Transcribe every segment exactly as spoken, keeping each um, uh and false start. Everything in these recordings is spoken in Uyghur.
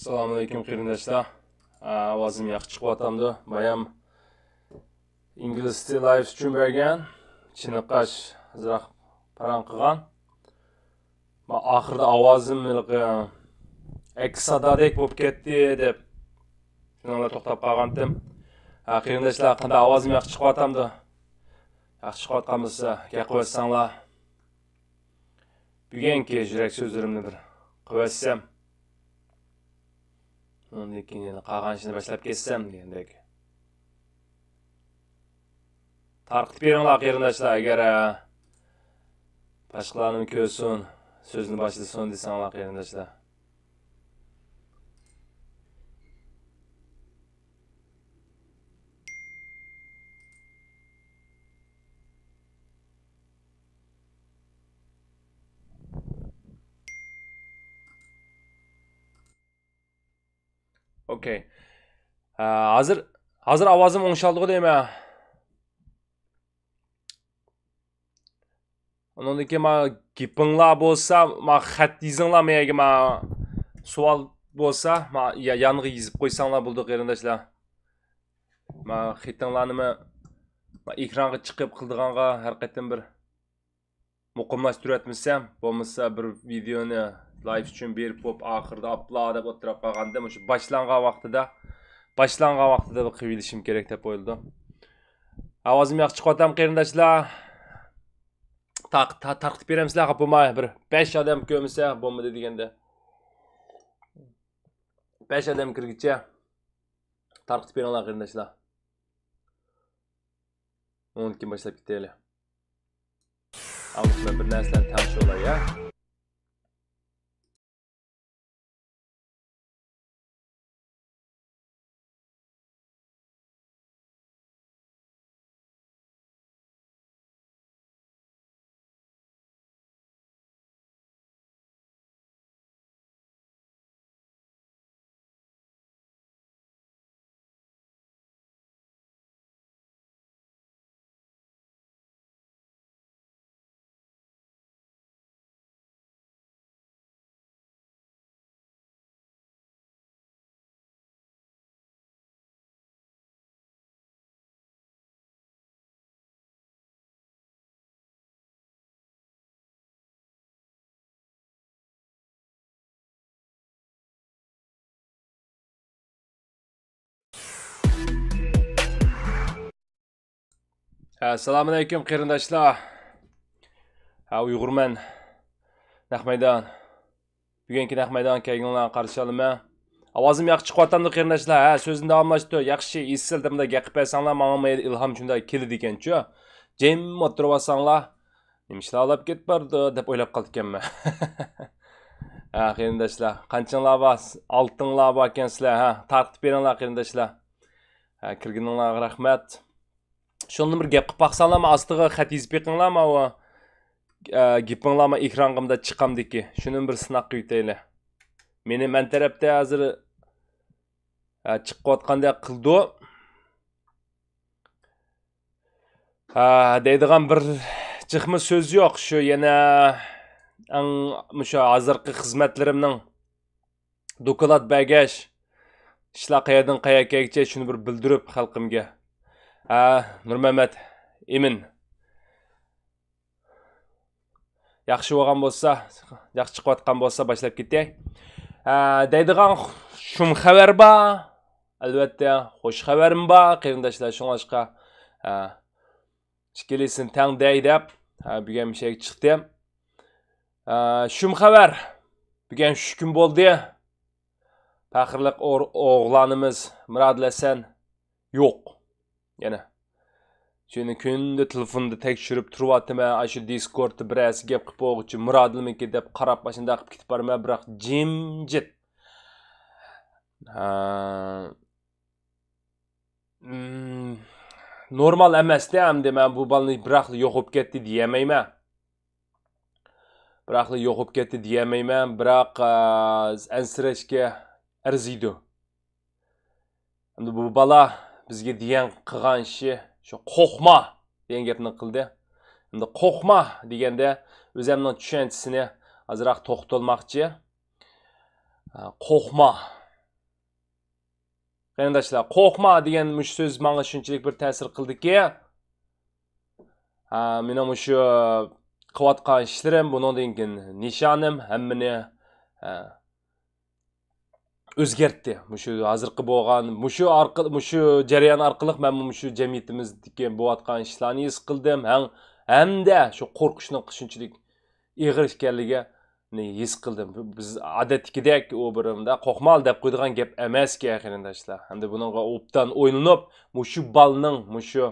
ئەسسالامۇئەلەيكۇم قېرىنداشلار. ئاۋازىم ياخشى چىقىۋاتامدۇ؟ بايام ئىنگلىز تىلى لايف ئۈچۈن بەرگەن چېنىقاش ئازراق پاراڭ قىلغان. ما ئاخىردا ئاۋازىم ھېلىقى ئەكس سادادەك بولۇپ كەتتى دەپ شۇنىڭ بىلەن توختاپ قالغانتىم. ھە، قېرىنداشلار، قانداق، ئاۋازىم ياخشى چىقىۋاتامدۇ؟ ياخشى چىقىۋاتقان بولسا گەپ قىلىۋەتسەڭلار. بۈگۈنكى يۈرەك سۆزلىرىمنى بىر قىلىۋەتسەم، ئۇنىڭدىن كېيىن يەنە قالغان ئىشنى باشلاپ كەتسەم دېگەندەك. تارقىتىپ بېرىڭلار قېرىنداشلار، ئەگەر، ئە، باشقىلارنىمۇ كۆرسۇن، سۆزنى باشلىسۇن دېسەڭلار قېرىنداشلار. ئوكەي. ئە، ھازىر، ھازىر ئاۋازىم ئوڭشالدىغۇ دەيمەن. ئۇنىڭدىن كېيىن ما گېپىڭلار بولسا، ما خەت يېزىڭلار، مەيەگە ما سوئال بولسا، ما يا-، يانغا يېزىپ قويساڭلار بولىدۇ، قېرىنداشلار. ما خېتىڭلارنىمۇ ما ئېكرانغا چىقىپ قىلىدىغانغا ھەر قېتىم بىر مۇقىملاشتۇرۇۋەتمىسەم، بولمىسا بىر ۋىدېئونى لايف ئۈچۈن بېرىپ بولۇپ، ئاخىرىدا ئاپلا دەپ ئولتۇرۇپ قالغاندا، مۇشۇ باشلانغان ۋاقتىدا، باشلانغان ۋاقتىدا بىر قىلىۋېلىشىم كېرەك دەپ ئويلىدىم. ئاۋازىم ياخشى چىقىۋاتامدۇ قېرىنداشلار؟ تا-، تا-، تارقىتىپ بېرەمسىلەر، خاپا بولماي. بىر بەش ئادەم كۆرمىسە بولمىدى دېگەندە. بەش ئادەم كىرگۈچە تارقىتىپ بېرىڭلار قېرىنداشلار. ئۇنىڭدىن كېيىن باشلاپ كېتەيلى. ئاڭلىسىمەن بىر نەرسىلەرنى تەڭشىۋالاي، يا. ھە، سالامۇئەلەيكۇم قېرىنداشلار. ھە، ئۇيغۇرمەن. نەق مەيدان. بۈگۈنكى نەق مەيدانغا كەلگىنىڭلارنى قارشى ئالىمەن. ئاۋازىم ياخشى چىقىۋاتامدۇ قېرىنداشلار؟ ھە، سۆزنى داۋاملاشتۇرۇپ، ياخشى، ئېسىل، دېمىدا گەپ قىلىپ بەرسەڭلار، ماڭا مايىل ئىلھام شۇنداق كېلىدىكەنچۇ. جىم ئولتۇرۇۋالساڭلار، نېمە ئىشلار بولۇپ كېتىپ بارىدۇ دەپ ئويلاپ قالىدىكەنمەن. ھە، قېرىنداشلار، قانچىڭلار بار؟ ئالتىڭلار باركەنسىلەر، ھە، تارقىتىپ بېرىڭلار قېرىنداشلار. ھە، كىرگىنىڭلارغا رەھمەت. شۇندىن بىر گەپ قىلىپ باقساڭلارمۇ، ئاستىغا خەت يېزىپ بېقىڭلارمۇ، ئاۋۇ، ئە، گېپىڭلارمۇ ئېكرانغا مۇنداق چىقامدىكى. شۇنى بىر سىناق قىلىۋېتەيلى. مېنى مەن تەرەپتە ھازىر، ئە، چىقىۋاتقاندەك قىلىدۇ. ئە، دەيدىغان بىر جىقمۇ سۆز يوق. شۇ يەنە ئەڭ مۇشۇ ھازىرقى خىزمەتلىرىمنىڭ دوكلات بەرگەچ، ئىشلار قەيەردىن قەيەرگىچە شۇنى بىر بىلدۈرۈپ خەلقىمگە. ھە، نۇرمەمەت، ئىمىن. ياخشى بولغان بولسا، ياخشى چىقىۋاتقان بولسا باشلاپ كېتەي. ھە، دەيدىغان شۇم خەۋەر بار. ئەلۋەتتە، خوش خەۋەرمۇ بار، قېرىنداشلار، شۇڭلاشقا، ھە، ئىككىلىسىنى تەڭ دەي دەپ، ھە، بۈگۈن مۇشەگە چىقتىم. ھە، شۇم خەۋەر. بۈگۈن شۇ كۈن بولدى. پەخىرلىك ئور-، ئوغلانىمىز مۇرادىل ھەسەن يوق. يەنە. شۇنى كۈندە تېلېفوندا تەكشۈرۈپ تۇرۇۋاتىمەن. ئاشۇ دىسكوردتا بىرەرسى گەپ قىلىپ بولغۇچە مۇرادىلمىكى دەپ قاراپ، ئاشۇنداق قىلىپ كېتىپ بارىمەن، بىراق جىمجىت. ھە. ئىم، نورمال ئەمەستە، ئەمدى مەن بۇ بالىنى بىراقلا يوق بولۇپ كەتتى دېيەلمەيمەن. بىراقلا يوق بولۇپ كەتتى دېيەلمەيمەن، بىراق، ئە، ئەنسىرەشكە ئەرزىيدۇ. ئەمدى بۇ بالا بىزگە دېگەن قىلغان ئىشى شۇ «قورقما» دېگەن گەپنى قىلدى. ئەمدى «قورقما» دېگەندە ئۆزەمنىڭ چۈشەنچىسىنى ئازراق توختالماقچى. ئە، قورقما. قېرىنداشلار، قورقما دېگەن مۇشۇ سۆز ماڭا شۇنچىلىك بىر تەسىر قىلدىكى، ھە، مېنىڭ مۇشۇ قىلىۋاتقان ئىشلىرىم، بۇنىڭدىن كېيىن نىشانىم ھەممىنى، ھە، ئۆزگەرتتى. مۇشۇ ھازىرقى بولغان، مۇشۇ ئارقىل-، مۇشۇ جەريان ئارقىلىق مەنمۇ مۇشۇ جەمئىيىتىمىزدىكى بولۇۋاتقان ئىشلارنى ھېس قىلدىم. ھەم-، ھەمدە شۇ قورقۇشنىڭ شۇنچىلىك ئېغىر ئىكەنلىكىنى ھېس قىلدىم. بىز ئادەتتىكىدەك ئۇ بىر مۇنداق قورقما دەپ قويىدىغان گەپ ئەمەسكەن، قېرىنداشلار. ھەمدە بۇنىڭغا ئوبدان ئويلىنىپ، مۇشۇ بالىنىڭ مۇشۇ،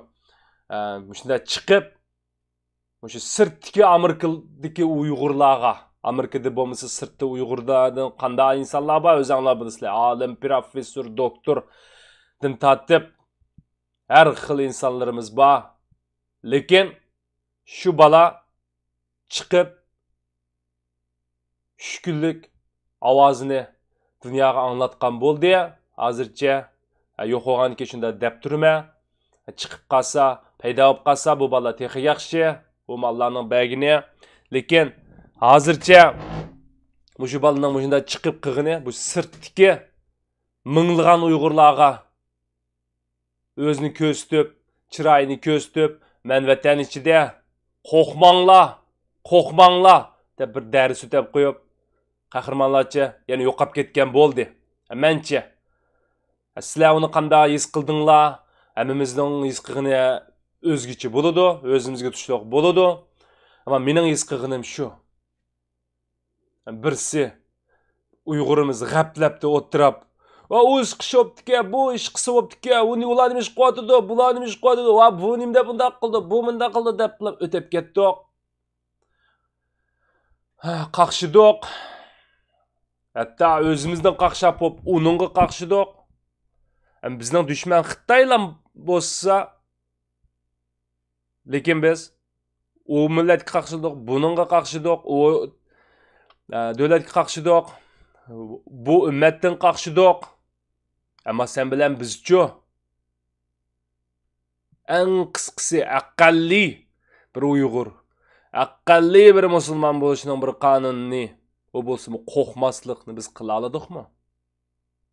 ئە، مۇشۇنداق چىقىپ، مۇشۇ سىرتتىكى ئامېرىكىدىكى ئۇيغۇرلارغا، ئامېرىكىدا بولمىسا سىرتتا ئۇيغۇرلاردىن قانداق ئىنسانلار بار، ئۆزۈڭلار بىلىسىلەر. ئالىم، پروفېسسور، دوكتوردىن تارتىپ ھەر خىل ئىنسانلىرىمىز بار. لېكىن شۇ بالا چىقىپ، چۈشكۈنلۈك ئاۋازىنى دۇنياغا ئاڭلاتقان بولدى. ھازىرچە، ھە، يوقالغاندىكىن شۇنداق دەپ تۇرىمەن. چىقىپ قالسا، پەيدا بولۇپ قالسا، بۇ بالا تېخى ياخشى. بۇ ئاللانىڭ بەرگىنى. لېكىن ھازىرچە مۇشۇ بالىنىڭ مۇشۇنداق چىقىپ قىلغىنى، بۇ سىرتتىكى مىڭلىغان ئۇيغۇرلارغا ئۆزىنى كۆرسىتىپ، چىرايىنى كۆرسىتىپ، مەن ۋەتەن ئىچىدە، قورقماڭلار، قورقماڭلار دەپ بىر دەرس ئۆتەپ قويۇپ، قەھرىمانلارچە يەنە يوقاپ كەتكەن بولدى. مەنچە. سىلەر ئۇنى قانداق ھېس قىلدىڭلار؟ ھەممىمىزنىڭ ھېس قىلغىنى ئۆزگىچە بولىدۇ، ئۆزىمىزگە تۇشلۇق بولىدۇ. ئەمما مېنىڭ ھېس قىلغىنىم شۇ. بىرسى ئۇيغۇرىمىز غەپلەتتە ئولتۇرۇپ، ۋا ئۇ ئىش قىلسا بوپتىكەن، بۇ ئىش قىلسا بوپتىكەن، ئۇنى، ئۇلار نېمە ئىش قىلىۋاتىدۇ، بۇلار نېمە ئىش قىلىۋاتىدۇ، ۋا بۇ نېمە دەپ بۇنداق قىلدى، بۇ مۇنداق قىلدى دەپلا ئۆتۈپ كەتتۇق. ھە، قاقشىدۇق. ھەتتا ئۆزىمىزدىن قاقشاپ بولۇپ ئۇنىڭغا قاقشىدۇق. ھەم بىزنىڭ دۈشمەن خىتايلا بولسا، لېكىن بىز ئۇ مىللەتكە قاقشىدۇق، بۇنىڭغا قاقشىدۇق، ئۇ، ئە، دۆلەتكە قاقشىدۇق، بۇ ئۈممەتتىن قاقشىدۇق. ئەمما سەن بىلەن بىزچۇ؟ ئەڭ قىسقىسى، ئەقەللىي بىر ئۇيغۇر، ئەقەللىي بىر مۇسۇلمان بولۇشنىڭ بىر قانۇنىنى، ئۇ بولسىمۇ قورقماسلىقنى بىز قىلالىدۇقمۇ؟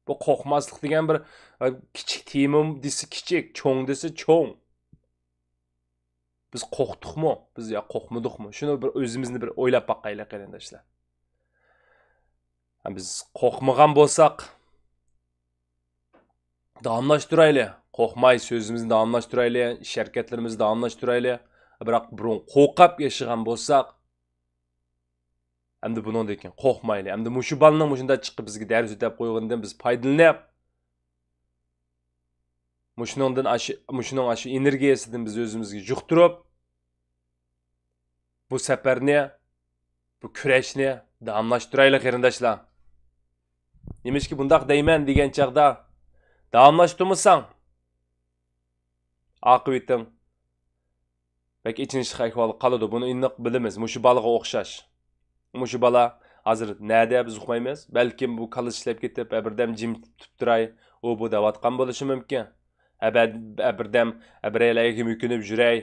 بۇ قورقماسلىق دېگەن بىر، ئە، كىچىك تېما دېسە كىچىك، چوڭ دېسە چوڭ. بىز قورقتۇقمۇ؟ بىز يا قورقمىدۇقمۇ؟ شۇنى بىر ئۆزىمىزنى بىر ئويلاپ باقايلى، قېرىنداشلار. ھە، بىز قورقمىغان بولساق، داۋاملاشتۇرايلى. قورقماي سۆزىمىزنى داۋاملاشتۇرايلى، ئىش ھەرىكەتلىرىمىزنى داۋاملاشتۇرايلى. بىراق بۇرۇن قورقۇپ ياشىغان بولساق، ئەمدى بۇنىڭدىن كېيىن قورقمايلى. ئەمدى مۇشۇ بالىنىڭ مۇشۇنداق چىقىپ بىزگە دەرس ئۆتەپ قويغىنىدىن بىز پايدىلىنىپ، مۇشۇنىڭدىن ئاشۇ، مۇشۇنىڭ ئاشۇ ئېنېرگىيەسىدىن بىز ئۆزىمىزگە يۇقتۇرۇپ، بۇ سەپەرنى، بۇ كۈرەشنى داۋاملاشتۇرايلى، قېرىنداشلار. نېمىشقا بۇنداق دەيمەن دېگەن چاغدا، داۋاملاشتۇرمىساڭ، ئاقىۋىتىڭ بەك ئېچىنىشلىق ئەھۋالغا قالىدۇ. بۇنى ئېنىق بىلىمىز. مۇشۇ بالىغا ئوخشاش. مۇشۇ بالا ھازىر نەدە، بىز ئۇقمايمىز. بەلكىم بۇ كاللىسى ئىشلەپ كېتىپ، ھە، بىردەم جىم تۇتۇپ تۇراي، ئۇ بۇ دەۋاتقان بولۇشى مۇمكىن. ھە، بە-، ھە، بىردەم، ھە، بىرەيلەرگە مۆكۈنۈپ يۈرەي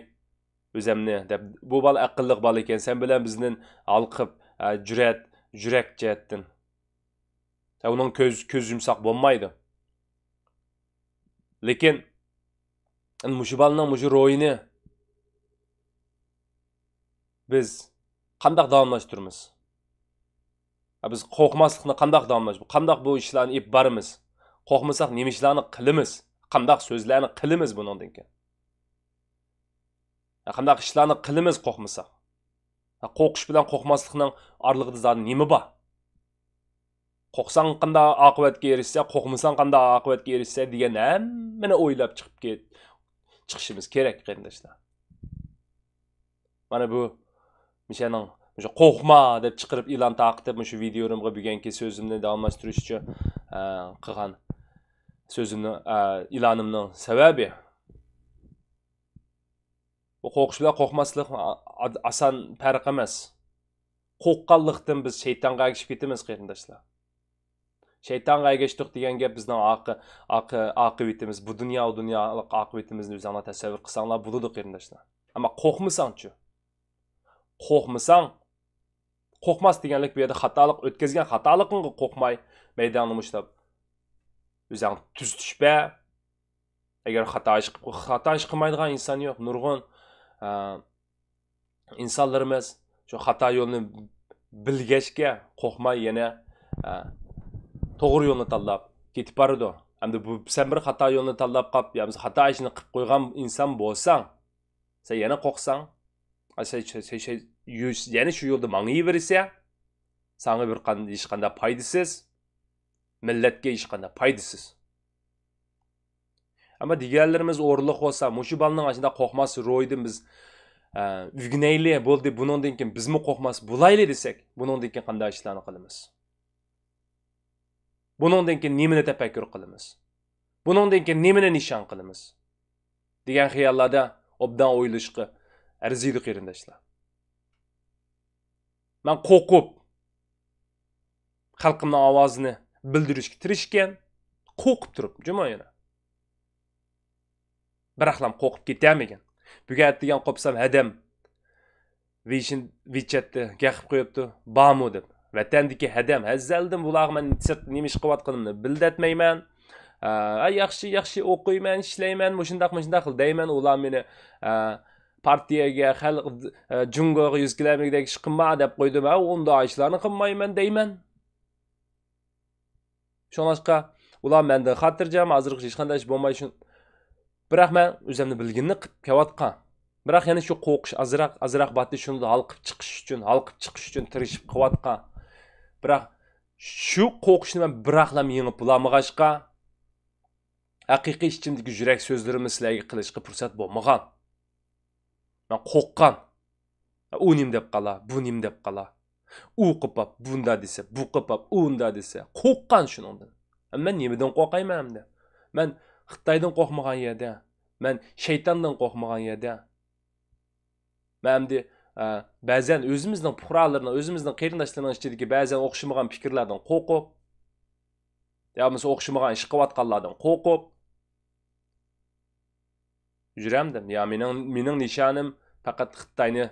ئۆزەمنى دەپ. بۇ بالا ئەقىللىق بالا ئىكەن، سەن بىلەن بىزدىن ھالقىپ، ھە، جۈرئەت، يۈرەك جەھەتتىن. ھە، ئۇنىڭ كۆز، كۆز يۇمساق بولمايدۇ. لېكىن مۇشۇ بالىنىڭ مۇشۇ روھىنى بىز قانداق داۋاملاشتۇرىمىز؟ ھە، بىز قورقماسلىقنى قانداق داۋاملاش-، قانداق بۇ ئىشلارنى ئېلىپ بارىمىز؟ قورقمىساق نېمە ئىشلارنى قىلىمىز؟ قانداق سۆزلەرنى قىلىمىز بۇنىڭدىن كېيىن؟ ھە، قانداق ئىشلارنى قىلىمىز قورقمىساق؟ ھە، قورقۇش بىلەن قورقماسلىقنىڭ ئارىلىقىدا زادى نېمە بار؟ قورقساڭ قانداق ئاقىۋەتكە ئېرىشىسەن، قورقمىساڭ قانداق ئاقىۋەتكە ئېرىشىسەن دېگەن ھەممىنى ئويلاپ چىقىپ كېت-، چىقىشىمىز كېرەك، قېرىنداشلار. مانا بۇ مىشەنىڭ مۇشۇ «قورقما» دەپ چىقىرىپ ئېلان تارقىتىپ، مۇشۇ ۋىدىيولىرىمغا بۈگۈنكى سۆزۈمنى داۋاملاشتۇرۇش ئۈچۈن، ئە، قىلغان سۆزۈمنى، ئە، ئېلانىمنىڭ سەۋەبى. بۇ قورقۇش بىلەن قورقماسلىق ئا-، ئا-، ئاسان پەرق ئەمەس. قورققانلىقتىن بىز شەيتانغا ئەگىشىپ كېتىمىز، قېرىنداشلار. شەيتانغا ئەگەشتۇق دېگەن گەپ بىزنىڭ ئاقى-، ئاقى-، ئاقىۋىتىمىز، بۇ دۇنيا، ئۇ دۇنيالىق ئاقىۋىتىمىزنى ئۆزۈڭلار تەسەۋۋۇر قىلساڭلار بولىدۇ، قېرىنداشلار. ئەمما قورقمىساڭچۇ؟ قورقمىساڭ، قورقماس دېگەنلىك بۇ يەردە خاتالىق، ئۆتكۈزگەن خاتالىقىڭغا قورقماي، مەيدەڭنى مۇشتاپ ئۆزەڭ تۈزىتىش بەر. ئەگەر خاتا ئىش قىلىپ، خاتا ئىش قىلمايدىغان ئىنسان يوق. نۇرغۇن، ئە، ئىنسانلىرىمىز شۇ خاتا يولنى بىلگەچكە قورقماي يەنە، ئە، توغرا يولنى تاللاپ كېتىپ بارىدۇ. ئەمدى بۇ، سەن بىر خاتا يولنى تاللاپ قاپ، يا بولمىسا خاتا ئىشنى قىلىپ قويغان ئىنسان بولساڭ، سەن يەنە قورقساڭ، ئا، سەن، سەن، سەن، سەن يۈز-، يەنە شۇ يولدا ماڭىۋېرىسە، ساڭا بىر قان-، ھېچقانداق پايدىسىز، مىللەتكە ھېچقانداق پايدىسىز. ئەمما دېگەنلىرىمىز ئورۇنلۇق بولسا، مۇشۇ بالىنىڭ ئاشۇنداق قورقماس روھىدىن بىز، ئە، ئۆگىنەيلى، بولدى، بۇنىڭدىن كېيىن بىزمۇ قورقماس بولايلى دېسەك، بۇنىڭدىن كېيىن قانداق ئىشلارنى قىلىمىز؟ بۇنىڭدىن كېيىن نېمىنى تەپەككۇر قىلىمىز؟ بۇنىڭدىن كېيىن نېمىنى نىشان قىلىمىز؟ دېگەن خىياللاردا ئوبدان ئويلىشىشقا ئەرزىيدۇ، قېرىنداشلار. مەن قورقۇپ، خەلقىمنىڭ ئاۋازىنى بىلدۈرۈشكە تىرىشكەن، قورقۇپ تۇرۇپ، جۇمۇ يەنە. بىراقلام قورقۇپ كېتەلمىگەن. بۈگۈن ئەتىگەن قوپسام، ھەدەم ۋىچىن-، ۋىچەتتە گەپ قىلىپ قويۇپتۇ، بارمۇ دەپ. ۋەتەندىكى ھەدەم، ئەزەلدىن بۇلارغا مەن سىرت نېمە ئىش قىلىۋاتقىنىمنى بىلدۈرتمەيمەن. ئە، ياخشى، ياخشى ئوقۇيمەن، ئىشلەيمەن، مۇشۇنداق، مۇشۇنداق قىل دەيمەن. ئۇلار مېنى، ئە، پارتىيەگە، خەلق، ئە، جۇڭگوغا يۈز كېلەلمىگۈدەك ئىش قىلما دەپ قويدۇم. ھە، ئۇنداق ئىشلارنى قىلمايمەن دەيمەن. شۇڭلاشقا ئۇلار مەندىن خاتىرجەم، ھازىرغىچە ھېچقانداق ئىش بولماي شۇ-، بىراق مەن ئۆزۈمنى بىلگىنىنى قىلىپ كېلىۋاتقان. بىراق يەنە شۇ قورقۇش ئازراق، ئازراق باتتى، شۇنى ھالقىپ چىقىش ئۈچۈن، ھالقىپ چىقىش ئۈچۈن تىرىشىپ قىلىۋاتقان. بىراق شۇ قورقۇشنى مەن بىراقلام يېڭىپ بولالمىغاچقا، ھەقىقىي ئىچىمدىكى يۈرەك سۆزلىرىمنى سىلەرگە قىلىشقا پۇرسەت بولمىغان. مەن قورققان. ئۇ نېمە دەپ قالا، بۇ نېمە دەپ قالا. ئۇ قىپاپ بۇندا دېسە، بۇ قىپاپ ئۇندا دېسە. قورققان شۇنىڭدىن. مەن نېمىدىن قورقايمەن ئەمدى؟ مەن خىتايدىن قورقمىغان يەردە. مەن شەيتاندىن قورقمىغان يەردە. مەن ئەمدى، ئە، بەزەن ئۆزىمىزنىڭ پۇقرالىرىنىڭ، ئۆزىمىزنىڭ قېرىنداشلىرىنىڭ ئىچىدىكى بەزەن ئوخشىمىغان پىكىرلەردىن قورقۇپ، يا بولمىسا ئوخشىمىغان ئىش قىلىۋاتقانلاردىن قورقۇپ يۈرەمدىم. يا مېنىڭ، مېنىڭ نىشانىم پەقەت خىتاينى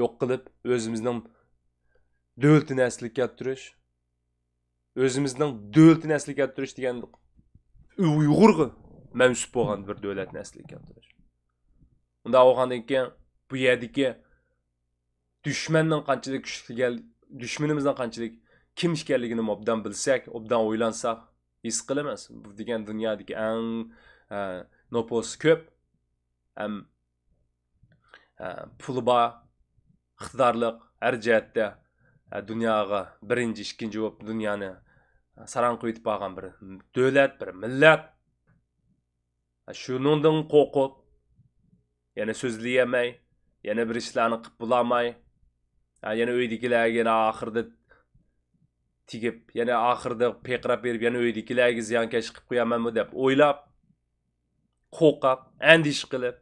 يوق قىلىپ، ئۆزىمىزنىڭ دۆلىتىنى ئەسلىگە كەلتۈرۈش. ئۆزىمىزنىڭ دۆلىتىنى ئەسلىگە كەلتۈرۈش دېگەن ئۇيغۇرغا مەنسۇپ بولغان بىر دۆلەتنى ئەسلىگە كەلتۈرۈش. ئۇنداق بولغاندىن كېيىن بۇ يەردىكى دۈشمەننىڭ قانچىلىك كۈچلۈك ئىكەن، دۈشمىنىمىزنىڭ قانچىلىك كىم ئىكەنلىكىنى ئوبدان بىلسەك، ئوبدان ئويلانساق، ھېس قىلىمىز. بۇ دېگەن دۇنيادىكى ئەڭ، ئە، نوپۇسى كۆپ ھەم، ئە، پۇلى بار، ئىقتىدارلىق، ھەر جەھەتتە، ئە، دۇنياغا بىرىنچى، ئىككىنچى بولۇپ دۇنيانى ساراڭ قىلىۋېتىپ بارغان بىر دۆلەت، بىر مىللەت. شۇنىڭدىن قورقۇپ، يەنە سۆزلىيەلمەي، يەنە بىر ئىشلارنى قىلىپ بولالماي، ھە، يەنە ئۆيدىكىلەرگە يەنە ئاخىرىدا تېگىپ، يەنە ئاخىرىدا پىرقىراپ بېرىپ، يەنە ئۆيدىكىلەرگە زىيانكەشلىك قىلىپ قويارمەنمۇ دەپ ئويلاپ، قورقۇپ، ئەندىشە قىلىپ،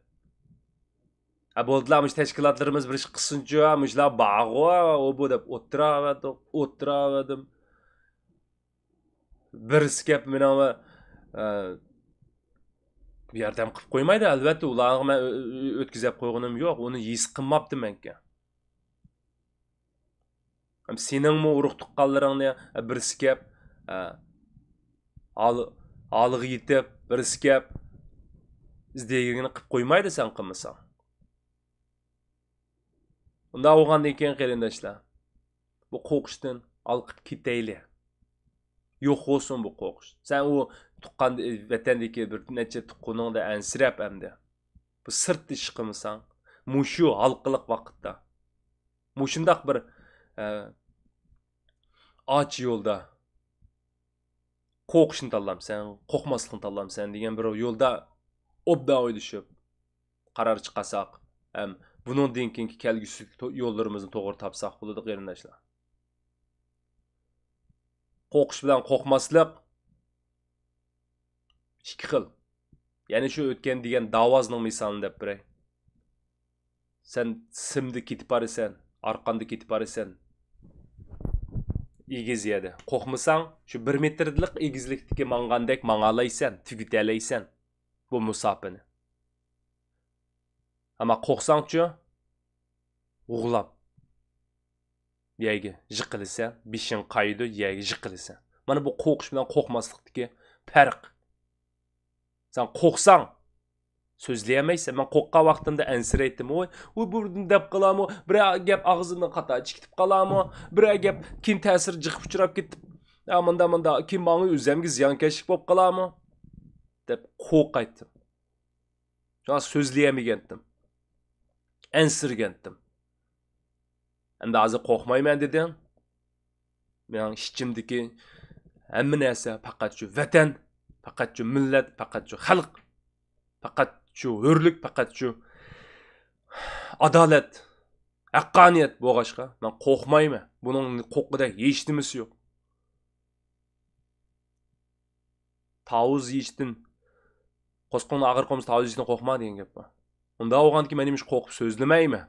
ھە، بولدىلا، مۇشۇ تەشكىلاتلىرىمىز بىر ئىش قىلسۇنچۇ، مۇشۇلار بارغۇ، ئۇ بۇ دەپ ئولتۇراۋەردۇق، ئولتۇراۋەردىم. بىرسى كەپ مېنىڭ، ئە، ياردەم قىلىپ قويمايدۇ، ئەلۋەتتە، ئۇلارغا مەن ئۆ-، ئۆ-، ئۆتكۈزۈپ قويغىنىم يوق، ئۇنى ھېس قىلماپتىمەنكەن. ھەم سېنىڭمۇ ئۇرۇق تۇغقانلىرىڭنى، ئە، بىرسى كەپ، ئە، ھال-، ھالىغا يېتىپ، بىرسى كەپ ئىزدەيدىغىنىنى قىلىپ قويمايدۇ سەن قىلمىساڭ. ئۇنداق بولغاندىن كېيىن، قېرىنداشلار، بۇ قورقۇشتىن ھالقىپ كېتەيلى. يوق بولسۇن بۇ قورقۇش. سەن ئۇ تۇغقان، ۋەتەندىكى بىر نەچچە تۇغقىنىڭدا ئەنسىرەپ ئەمدى. بۇ سىرتتا ئىش قىلمىساڭ، مۇشۇ ھالقىلىق ۋاقىتتا، مۇشۇنداق بىر، ئە، ئاچ يولدا قورقۇشنى تاللامسەن، قورقماسلىقنى تاللامسەن دېگەن بىر يولدا ئوبدان ئويلىشىپ، قارار چىقارساق، ھەم بۇنىڭدىن كېيىنكى كەلگۈسى تو-، يوللىرىمىزنى توغرا تاپساق بولىدۇ، قېرىنداشلار. قورقۇش بىلەن قورقماسلىق ئىككى خىل. يەنە شۇ ئۆتكەن دېگەن داۋازنىڭ مىسالىنى دەپ بېرەي. سەن سىمدا كېتىپ بارىسەن، ئارقاندا كېتىپ بارىسەن. ئېگىز يەردە. قورقمىساڭ، شۇ بىر مېتىرلىق ئېگىزلىكتىكى ماڭغاندەك ماڭالايسەن، تۈگىتەلەيسەن بۇ مۇساپىنى. ئەمما قورقساڭچۇ؟ غۇلاپ يەرگە يىقىلىسەن، بېشىڭ قايىدۇ، يەرگە يىقىلىسەن. مانا بۇ قورقۇش بىلەن قورقماسلىقتىكى پەرق. سەن قورقساڭ، سۆزلىيەلمەيسەن. مەن قورققان ۋاقتىمدا ئەنسىرەيتتىم. ۋوي، ۋوي، بۇ دەپ قالامۇ، بىرەر گەپ ئاغزىمدىن خاتا چىقىپ قالامۇ، بىرەر گەپ كېيىن تەسىرى جىققا ئۇچراپ كېتىپ، يا مۇندا، مۇندا، كېيىن ماڭا ئۆزەمگە زىيانكەشلىك بولۇپ قالامۇ دەپ قورقايتتىم. شۇڭا سۆزلىيەلمىگەنتىم. ئەنسىرىگەنتىم. ئەمدى ھازىر قورقمايمەن دېدىڭ. مېنىڭ ئىچىمدىكى ھەممە نەرسە پەقەت شۇ ۋەتەن، پەقەت شۇ مىللەت، پەقەت شۇ خەلق، پەقەت شۇ ھۆرلۈك، پەقەت شۇ ئادالەت، ھەققانىيەت بولغاچقا، مەن قورقمايمەن. بۇنىڭ قورققۇدەك ھېچنېمىسى يوق. تاۋۇز يېيىشتىن، قوسقۇڭنى ئاغرىق قومۇس تاۋۇز يېيىشتىن قورقما دېگەن گەپ بار. ئۇنداق بولغاندىكىن مەن نېمىشقا قورقۇپ سۆزلىمەيمەن؟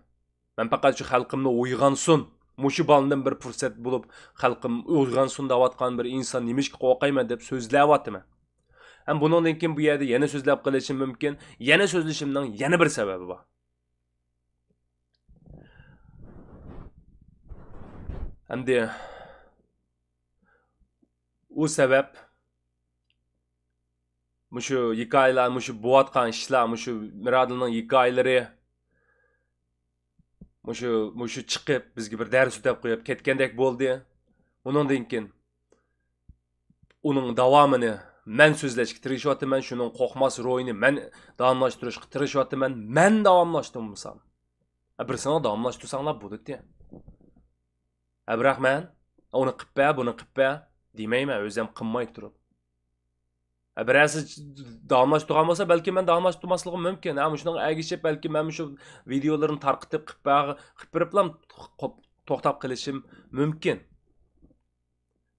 مەن پەقەت شۇ خەلقىمنى ئويغانسۇن، مۇشۇ بالىدىن بىر پۇرسەت بولۇپ، خەلقىم ئويغانسۇن دەۋاتقان بىر ئىنسان نېمىشقا قورقايمەن دەپ سۆزلەۋاتىمەن. ھەم بۇنىڭدىن كېيىن بۇ يەردە يەنە سۆزلەپ قېلىشىم مۇمكىن. يەنە سۆزلىشىمنىڭ يەنە بىر سەۋەبى بار. ئەمدى ئۇ سەۋەب مۇشۇ ھېكايىلەر، مۇشۇ بوۋاتقان ئىشلار، مۇشۇ مىرادىلنىڭ ھېكايىلىرى، مۇشۇ، مۇشۇ چىقىپ بىزگە بىر دەرس ئۆتەپ قويۇپ كەتكەندەك بولدى. ئۇنىڭدىن كېيىن ئۇنىڭ داۋامىنى مەن سۆزلەشكە تىرىشىۋاتىمەن، شۇنىڭ قورقماس روھىنى مەن داۋاملاشتۇرۇشقا تىرىشىۋاتىمەن، مەن داۋاملاشتۇرمىسام. ھە، بىرسىڭلار داۋاملاشتۇرساڭلار بولىدۇ. ھە، بىراق مەن، ئۇنى قىپ بەر، بۇنى قىپ بەر دېمەيمەن، ئۆزۈم قىلماي تۇرۇپ. ھە، بىرەرسى داۋاملاشتۇرغان بولسا، بەلكىم مەن داۋاملاشتۇرماسلىقىم مۇمكىن. ھە، مۇشۇنىڭغا ئەگىشىپ، بەلكىم مەن مۇشۇ ۋىدېئولىرىنى تارقىتىپ، قىپ بەر-، قىپ بېرىپلا توختاپ قېلىشىم مۇمكىن.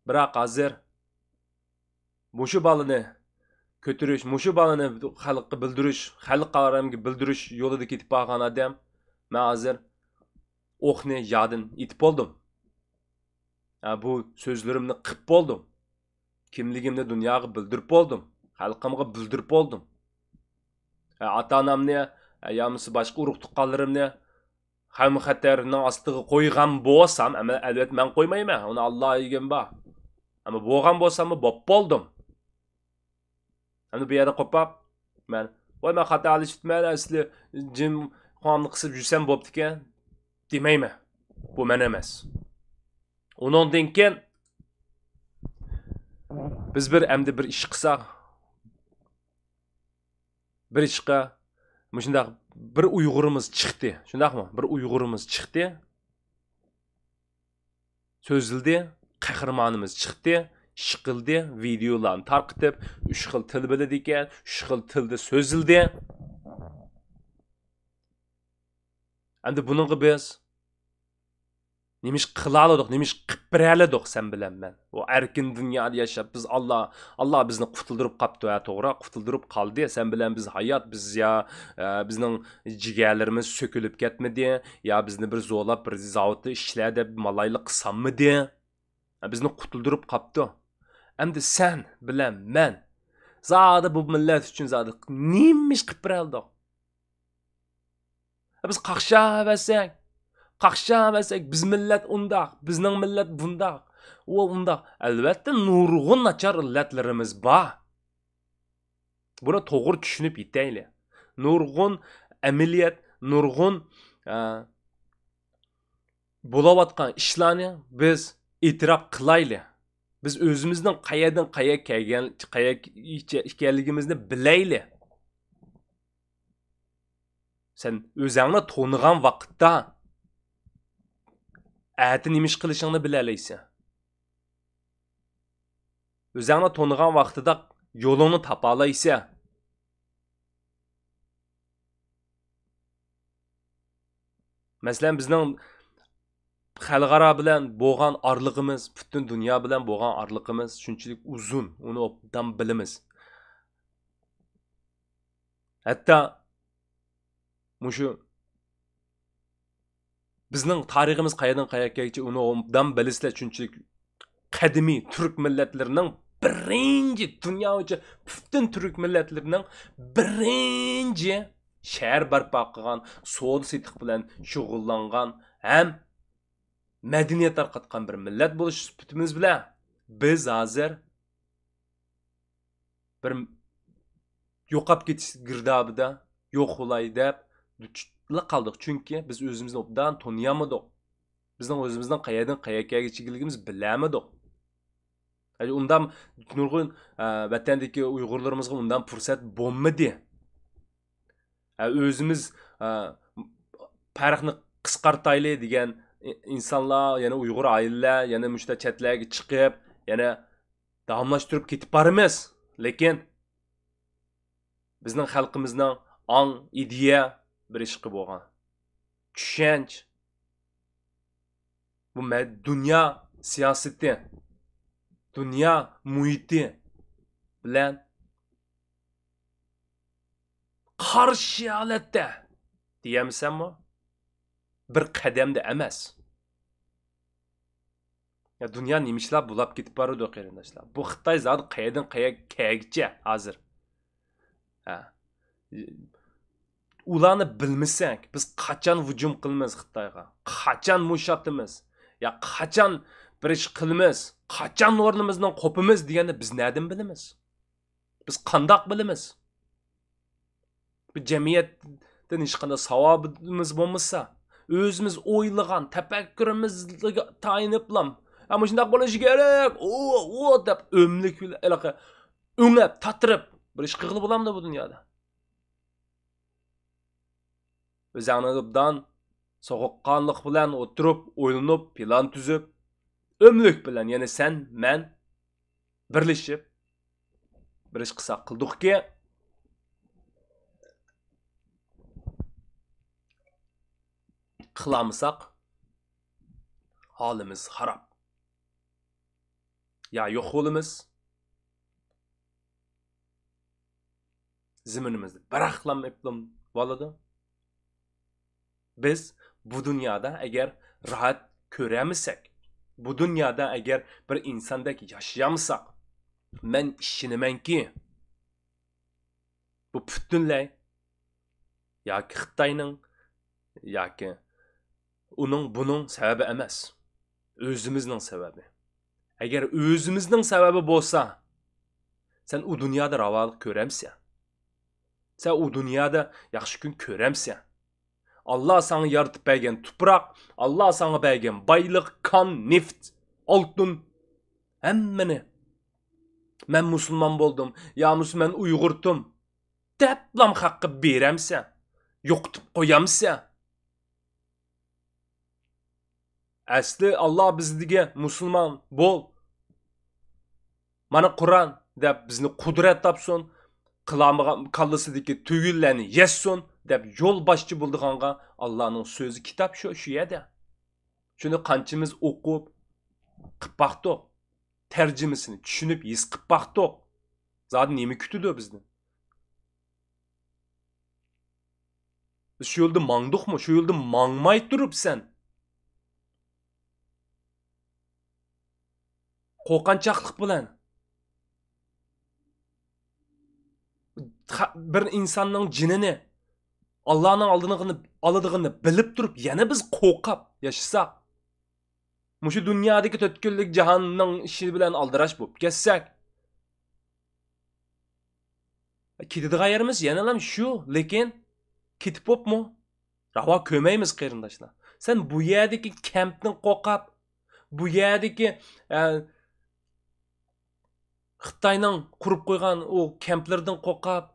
بىراق ھازىر مۇشۇ بالىنى كۆتۈرۈش، مۇشۇ بالىنى خەلققە بىلدۈرۈش، خەلق ئالەمگە بىلدۈرۈش يولىدا كېتىپ بارغان ئادەم، مەن ھازىر ئوقنى يادىن ئېتىپ بولدۇم. ھە، بۇ سۆزلىرىمنى قىپ بولدۇم. كىملىكىمنى دۇنياغا بىلدۈرۈپ بولدۇم. خەلقىمغا بىلدۈرۈپ بولدۇم. ھە، ئاتا-ئانامنى، ھە، يا بولمىسا باشقا ئۇرۇق-تۇغقانلىرىمنى خەۋپ-خەتەرنىڭ ئاستىغا قويغان بولسام، ئەمما ئەلۋەتتە مەن قويمايمەن، ئۇنى ئاللا دېگەن بار. ئەمما بولغان بولساممۇ بوپ بولدۇم. ئەمدى بۇ يەردە قوپاپ، مەن، ۋاي، مەن خاتا ئەمەس، مەن ئەسلى جىم قۇلىقىمنى قىسىپ يۈرسەم بوپتىكەن دېمەيمەن. بۇ مەن ئەمەس. ئۇنىڭدىن كېيىن بىز بىر، ئەمدى بىر ئىش قىلساق، بىر ئىشقا مۇشۇنداق بىر ئۇيغۇرىمىز چىقتى، شۇنداقمۇ؟ بىر ئۇيغۇرىمىز چىقتى، سۆزلىدى، قەھرىمانىمىز چىقتى، ئىش قىلدى، ۋىدېئولارنى تارقىتىپ، ئۈچ خىل تىل بىلىدىكەن، ئۈچ خىل تىلدا سۆزلىدى. ئەمدى بۇنىڭغا بىز نېمە ئىش قىلالىدۇق، نېمە ئىش قىلىپ بېرەلىدۇق سەن بىلەن مەن؟ ئۇ ئەركىن دۇنيادا ياشاپ، بىز ئاللا، ئاللا بىزنى قۇتۇلدۇرۇپ قاپتۇ، ھە، توغرا، قۇتۇلدۇرۇپ قالدى. سەن بىلەن بىز ھايات، بىز يا، ئە، بىزنىڭ جىگەرلىرىمىز سۆكۈلۈپ كەتمىدى، يا بىزنى بىر زورلاپ بىر زاۋۇتتا ئىشلە دەپ مالايلىق قىلسالمىدى. ھە، بىزنى قۇتۇلدۇرۇپ قاپتۇ. ئەمدى سەن بىلەن مەن زادى بۇ مىللەت ئۈچۈن زادى نېمە ئىش قىلىپ بېرەلىدۇق؟ بىز قاقشاۋەرسەك، قاقشاۋەرسەك، بىز مىللەت ئۇنداق، بىزنىڭ مىللەت بۇنداق، ئۇ ئۇنداق. ئەلۋەتتە، نۇرغۇن ناچار ئىللەتلىرىمىز بار. بۇنى توغرا چۈشىنىپ يېتەيلى. نۇرغۇن ئەمەلىيەت، نۇرغۇن، ئە، بولۇۋاتقان ئىشلارنى بىز ئېتىراپ قىلايلى. بىز ئۆزىمىزنىڭ قەيەردىن قەيەرگە كەلگەن، قەيەرگە ئىكەنلىكىمىزنى بىلەيلى. سەن ئۆزۈڭنى تونۇغان ۋاقىتتا، ئەتە نېمە ئىش قىلىشىڭنى بىلەلەيسەن. ئۆزۈڭنى تونۇغان ۋاقتىدا يولۇڭنى تاپالايسەن. مەسىلەن، بىزنىڭ خەلقئارا بىلەن بولغان ئارىلىقىمىز، پۈتۈن دۇنيا بىلەن بولغان ئارىلىقىمىز شۇنچىلىك ئۇزۇن، ئۇنى ئوبدان بىلىمىز. ھەتتا مۇشۇ بىزنىڭ تارىخىمىز قەيەردىن قەيەرگىچە ئۇنى ئوبدان بىلىسىلەر، شۇنچىلىك قەدىمىي تۈرك مىللەتلىرىنىڭ بىرىنچى، دۇنيا بويىچە پۈتۈن تۈرك مىللەتلىرىنىڭ بىرىنچى شەھەر بەرپا قىلغان، سودا سېتىق بىلەن شۇغۇللانغان ھەم مەدەنىيەت تارقاتقان بىر مىللەت بولۇش سۈپىتىمىز بىلەن، بىز ھازىر بىر يوقاپ كېتىش گىردابىدا يوق بولاي دەپ دۇچلا قالدۇق. چۈنكى بىز ئۆزىمىزنى ئوبدان تونۇيالمىدۇق. بىزنىڭ ئۆزىمىزنىڭ قەيەردىن قەيەرگە كەلگەنلىكىمىزنى بىلەلمىدۇق. يەنى ئۇنداق نۇرغۇن، ئە، ۋەتەندىكى ئۇيغۇرلىرىمىزغا ئۇنداق پۇرسەت بولمىدى. ئە، ئۆزىمىز، ئە، پەرقنى قىسقارتايلى دېگەن ئىنسانلار، يەنە ئۇيغۇر ئائىلىلەر، يەنە مۇشۇنداق چەتلەرگە چىقىپ، يەنە داۋاملاشتۇرۇپ كېتىپ بارىمىز. لېكىن بىزنىڭ خەلقىمىزنىڭ ئاڭ، ئىدىيە بىر ئىشقا بولغان چۈشەنچە، بۇ مە-، دۇنيا سىياسىتى، دۇنيا مۇھىتى بىلەن قارشى ھالەتتە دېيەمسەنمۇ؟ بىر قەدەمدە ئەمەس. يا دۇنيا نېمىشلار بۇلاپ كېتىپ بارىدۇ، قېرىنداشلار. بۇ خىتاي زادى قەيەردىن قەيەرگە كەلگىچە ھازىر. ھە. ئۇلارنى بىلمىسەك، بىز قاچان ھۇجۇم قىلىمىز خىتايغا؟ قاچان مۇش ئاتىمىز؟ يا قاچان بىر ئىش قىلىمىز؟ قاچان ئورنىمىزدىن قوپىمىز دېگەننى بىز نەدىن بىلىمىز؟ بىز قانداق بىلىمىز؟ بۇ جەمئىيەتتىن ھېچقانداق ساۋابىمىز بولمىسا، ئۆزىمىز ئويلىغان تەپەككۇرىمىزگە تايىنىپلا، ھە، مۇشۇنداق بولۇشى كېرەك، ئۇ، ئۇ دەپ ئۆملۈك بىلەن ھېلىقى ئۆڭەپ، تاتىرىپ بىر ئىش قىلغىلى بولامدۇ بۇ دۇنيادا؟ ئۆزۈڭنى ئوبدان سوغۇققانلىق بىلەن ئولتۇرۇپ، ئويلىنىپ، پىلان تۈزۈپ، ئۆملۈك بىلەن، يەنى سەن، مەن بىرلىشىپ بىر ئىش قىلساق قىلدۇقكى، قىلالمىساق ھالىمىز خاراب. يا يوق بولىمىز، زېمىنىمىزنى بىراقلام ئېپلىم بولىدۇ. بىز بۇ دۇنيادا ئەگەر راھەت كۆرەلمىسەك، بۇ دۇنيادا ئەگەر بىر ئىنساندەك ياشىيالمىساق، مەن ئىشىنىمەنكى، بۇ پۈتۈنلەي ياكى خىتاينىڭ، ياكى ئۇنىڭ، بۇنىڭ سەۋەبى ئەمەس. ئۆزىمىزنىڭ سەۋەبى. ئەگەر ئۆزىمىزنىڭ سەۋەبى بولسا، سەن ئۇ دۇنيادا راۋانلىق كۆرەمسەن؟ سەن ئۇ دۇنيادا ياخشى كۈن كۆرەمسەن؟ ئاللا ساڭا يارىتىپ بەرگەن تۇپراق، ئاللا ساڭا بەرگەن بايلىق، كان، نېفىت، ئالتۇن، ھەممىنى، مەن مۇسۇلمان بولدۇم، يا بولمىسا مەن ئۇيغۇرتۇم دەپلام خەققە بېرەمسەن؟ يوقىتىپ قويامسەن؟ ئەسلى ئاللا بىزگە مۇسۇلمان بول، مانا قۇرئان دەپ بىزنى قۇدرەت تاپسۇن، قىلالمىغان كاللىسىدىكى تۈگۈنلەرنى يەسسۇن دەپ يول باشچى بولىدىغانغا ئاللانىڭ سۆزى كىتاب شۇ، شۇ يەردە. شۇنى قانچىمىز ئوقۇپ، قىپ باقتۇق. تەرجىمىسىنى چۈشىنىپ، ھېس قىپ باقتۇق. زادى نېمە كۈتىدۇ بىزدىن؟ بىز شۇ يولدا ماڭدۇقمۇ؟ شۇ يولدا ماڭماي تۇرۇپ سەن قورقۇنچاقلىق بىلەن خا-، بىر ئىنساننىڭ جېنىنى ئاللانىڭ ئالدىنىغىنى، ئالىدىغىنىنى بىلىپ تۇرۇپ، يەنە بىز قورقۇپ ياشىساق، مۇشۇ دۇنيادىكى تۆت كۈنلۈك جاھاننىڭ ئىشى بىلەن ئالدىراش بولۇپ كەتسەك، كېتىدىغان يېرىمىز يەنىلا شۇ، لېكىن كېتىپ بوپمۇ؟ راۋا كۆرمەيمىز، قېرىنداشلار. سەن بۇ يەردىكى كەمپتىن قورقۇپ، بۇ يەردىكى، ئە، خىتاينىڭ قۇرۇپ قويغان ئۇ كەمپلىرىدىن قورقۇپ،